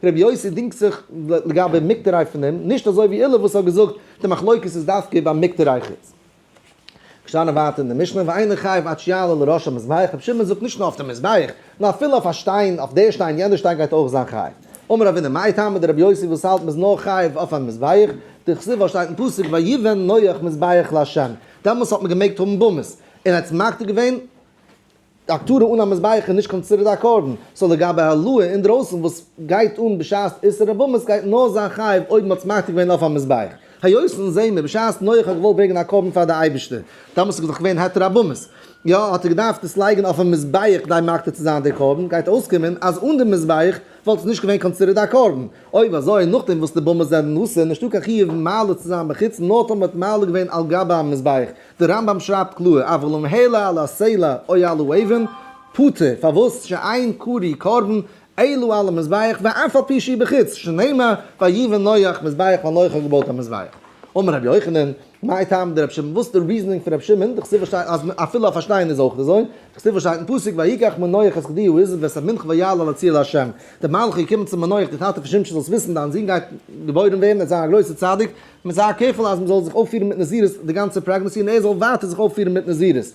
ר' יוסי דינגט זיך לגבי מקטרי פנים, נישט אזוי ווי עולא וואס האט געזאגט די מחלוקת איז דווקא ביי מקטרי חוץ. געשטאנען ווייטער אין די משנה ואינו חייב עד שיעלה לראש המזבח, רבי שמעון זאגט נישט נאר אויף די מזבח, נאר אפילו אויף א שטיין, אויף דער שטיין, יענער שטיין גייט אויך זיין חייב. אמר רבינא, מאי טעמא דרבי יוסי וואס האלט מ'איז נאר חייב אויף א מזבח, דכתיב ווייל שטייט אין פסוק ויבן נח מזבח לה', דעמאלס האט מען געמעגט האבן במות, און ער האט עס מקטיר געווען, הקטרה אן א מזבח איז נישט considered א קרבן, so לגבי העלאה אינדרויסן וואס גייט אן בשעת איסור הבמות גייט נאר זיין חייב אויב מ'האט עס מקטיר געווען אויף א מזבח. היות אונז זעהן מיר בשעת נח האט געוואלט ברענגען א קרבן פאר די אייבערשטער, דאמאלס איז דאך געווען היתר הבמות, יא האט ער געדארפט עס לייגן אויפן מזבח כדי מקטיר צו זיין די קרבן, גייט אויסקומען אז אן די מזבח וואלט עס נישט געווען considered א קרבן. אויב אזוי נאכדעם וואס די במות זענען אסור נישטא קיין חיוב מעלה צו זיין בחוץ נאר טאמער מ'האט מעלה געווען על גבי המזבח, דער רמב ם שרייבט קלאר, אבל אם העלה על הסלע או על האבן, פטור, פארוואס שאין קרוי קרבן אלא על המזבח ואף על פי שהוא בחוץ, שנאמר ויבן נח מזבח ווייל נח האט געבויט א מזבח. אמר רבי יוחנן, מאי טעמא דרבי שמעון, וואס איז די reasoning פון רבי שמעון, דכתיב שטייט אז אפילו אויף א שטיין איז אויך אזוי, דכתיב שטייט אין פסוק ויקח מנוח את גדי העזים ואת המנחה ויעל על הצור לה'. דער מלאך איז געקומען צו מנוח דער טאטע פון שמשון זאלסט וויסן דיין זון גייט געבוירן ווערן ער וועט זיין א גרויסער צדיק, מען זיי careful אז מען זאל זיך אויפפירן מיט נזירות די גאנצע pregnancy און ער זאל ווייטער זיך אויפפירן מיט נזירות.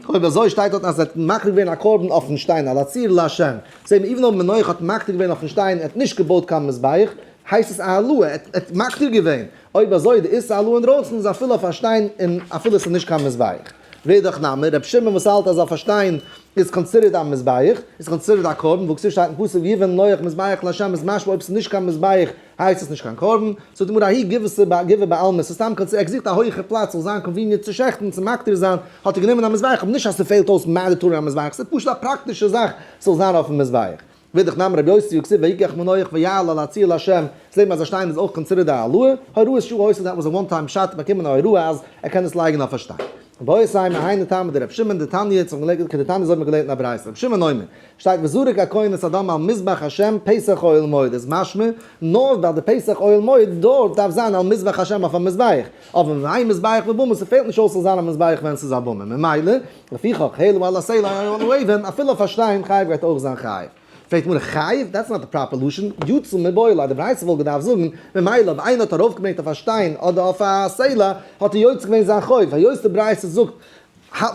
אויב אזוי שטייט דארטן אז ער האט מקריב געווען א קרבן אויפן שטיין על הצור לה'. זעהט מען even אויב מנוח האט מקטיר געווען אויפן שטיין ער האט נישט געבויט קיין מזבח, הייסט עס א העלאה, ער האט מקטיר געווען. אויב אזוי די איסור העלאה אינדרויסן איז אפילו אויף א שטיין און אפילו עס איז נישט קיין מזבח. ואידך נמי, רבי שמעון וואס האלט אז אויף א שטיין איז considered א מזבח, איז considered א קרבן, והכתיב שטייט אין פסוק ויבן נח מזבח לה' איז משמע אויב ס'איז נישט קיין מזבח הייסט עס נישט קיין קרבן, זאגט די גמרא ההיא גבעתא גבעה בעלמא, ס'איז סתם considered, ער געזוכט א הויכע פלאץ זאל זיין convenient צו שעכטן צו מקטיר זיין, האט ער גענומען א מזבח, אבער נישט אז ס'פעלט אויס mandatory א מזבח, ס'איז פשוט א פראקטישע זאך ס'זאל זיין אויפן מזבח. ואידך נמי רבי יוסי והכתיב ויקח מנוח ויעל על הצור לה', זעהט מען אז א שטיין איז אויך considered א העלאה, הוראת שעה היתה that was a one time shot באקומען א הוראה אז ער קען עס לייגן אויף א שטיין. רבותי מהיינו טעמא דרבי שמעון דתניא צום געלעגנט כדתניא אזוי האט מען געלערנט אין א ברייתא רבי שמעון אומר שטייט וזרק הכהן את הדם על מזבח השם פתח אוהל מועד איז משמע נאר ביי די פתח אוהל מועד דארט דארף זיין על מזבח השם אויף א מזבח אבער ואין מזבח בבמה ס'פעלט נישט אויס ס'זאל זיין א מזבח ווען ס'איז א במה ממילא לפיכך העלו על הסלע או על האבן אפילו אויף א שטיין חייב גייט אויך זיין חייב. פרעגט גמרא חייב? that's not the proper לשון, יצא מיבעי ליה, די ברייתא וואלט געדארפט זאגן, ממילא אויב איינער האט ארויפגעברענגט אויף א שטיין אדער אויף א סלע, האט ער יוצא געווען זיין חוב, היות די ברייתא זאגט,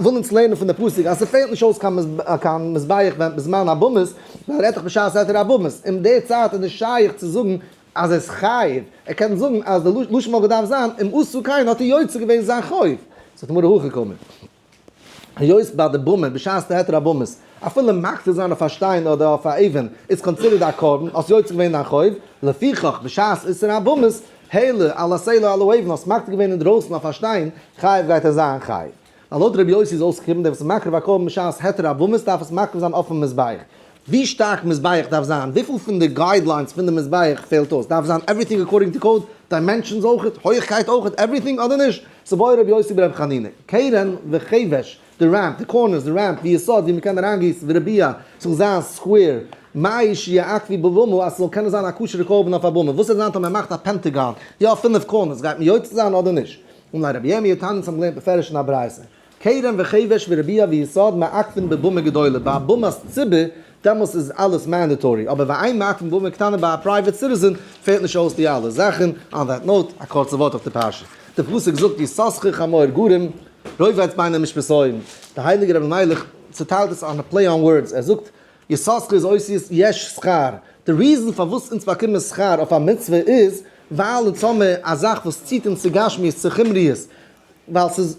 וויל אונז לערנען פון די פסוק אז ס'פעלט נישט אויס קיין מזבח ווען בזמן הבמות, ווייל רעדט דאך בשעת היתר הבמות, אין די צייט איז נישט שייך צו זאגן אז ער איז חייב, ער קען זאגן אז די לשון וואלט געדארפט זיין, אם עשה כן האט ער יוצא געווען זיין חוב. זאגט די גמרא הכי קאמר. היות ביי די במה בשעת די היתר הבמות, אפילו מקטיר זיין אויף א שטיין אדער אויף א אבן איז considered א קרבן, האסט יוצא געווען דיין חוב, לפיכך בשעת איסור הבמות, העלה על הסלע על האבן, האסט מקטיר געווען אינדרויסן אויף א שטיין, חייב גייט ער זיין חייב. ווייל לויט רבי יוסי איז אויסגעקומען דער וואס איז מקריב א קרבן בשעת היתר הבמות דארף עס מקריב זיין אויפן מזבח. ווי שטארק מזבח דארף זיין, וויפיל פון די guidelines פון די מזבח פעלט אויס, דארף זיין everything according to code, dimensions אויכעט, הויכקייט אויכעט, everything אדער נישט? סבר רבי יוסי ברבי חנינא, קרן וחבש, די ramp, די corners, די ramp, ויסוד ווי מ'קען אריינגיסן, ורביע, ס'זאל זיין square, מהו שיעכבו בבמה, אז ס'זאל קענען זיין א כשר'ע קרבן אויף א במה, וואס וועט זיין טאמער מ'מאכט א pentagon, יא פינף corners, גייט מען יוצא זיין אדער נישט? אמר ליה רבי ירמי' תניא אונז האבן געלערנט בפירוש אין א ברייתא, קרן וחבש ורביע ויסוד מעכבין בבמה גדולה, ביי א במת ציבור, דעמאלס איז אלעס mandatory, אבער ואין מעכבין בבמה קטנה ביי א private citizen פעלט נישט אויס די אלע זאכן, on that note, א קורצע ווארט אויף די פרשה. די פסוק זאגט יששכר חמור גרם, רובץ בין המשפתים, די הייליגער רבי מיילעך צוטיילט עס on a play on words, ער זאגט יששכר איז אותיות יש שכר, די reason פארוואס אונז באקומען שכר אויף א מצוה איז ווייל אונז האמיר א זאך וואס ציט אונז צו גשמיות צו חומריות, ווייל ס'איז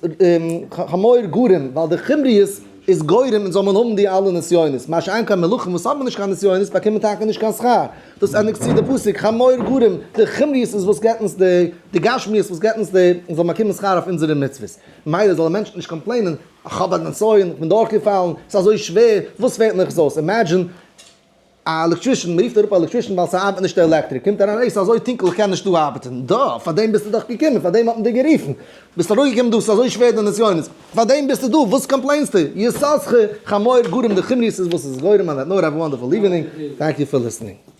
חמור גרם, ווייל די חומריות איז גורם אונז זאל מען האבן די אלע נסיונות, מה שאין כן מלכים וואס האבן נישט קיין נסיונות באקומען טאקע נישט קיין שכר, דאס ענדיגט צו די פסוק חמור גרם, די חומריות איז וואס געבט אונז די, די גשמיות וואס געבט אונז די, אונז זאלן באקומען שכר אויף אונזערע מצוות, ממילא זאל א מענטש נישט complain ען. איך האב א נסיון, איך בין דורכגעפאלן, ס'איז אזוי שווער, וואס פעלט מיך עס אויס? Imagine א electrician, מ'רופט אראפ א electrician ווייל ס'ארבעט נישט די עלעקטריק, קומט אריין, אוי ס'איז אזוי טונקל איך קען נישט דא ארבעטן, דא, פאר דעם ביסטו דאך געקומען, פאר דעם האט מען דיר גערופן, ביסט אראפגעקומען דא, ס'איז אזוי שווער די נסיונות, פאר דעם ביסטו דא, וואס complain סטו? יששכר, חמור, גרים די חומריות איז וואס איז גורם, on that note, have a wonderful evening, thank you for listening.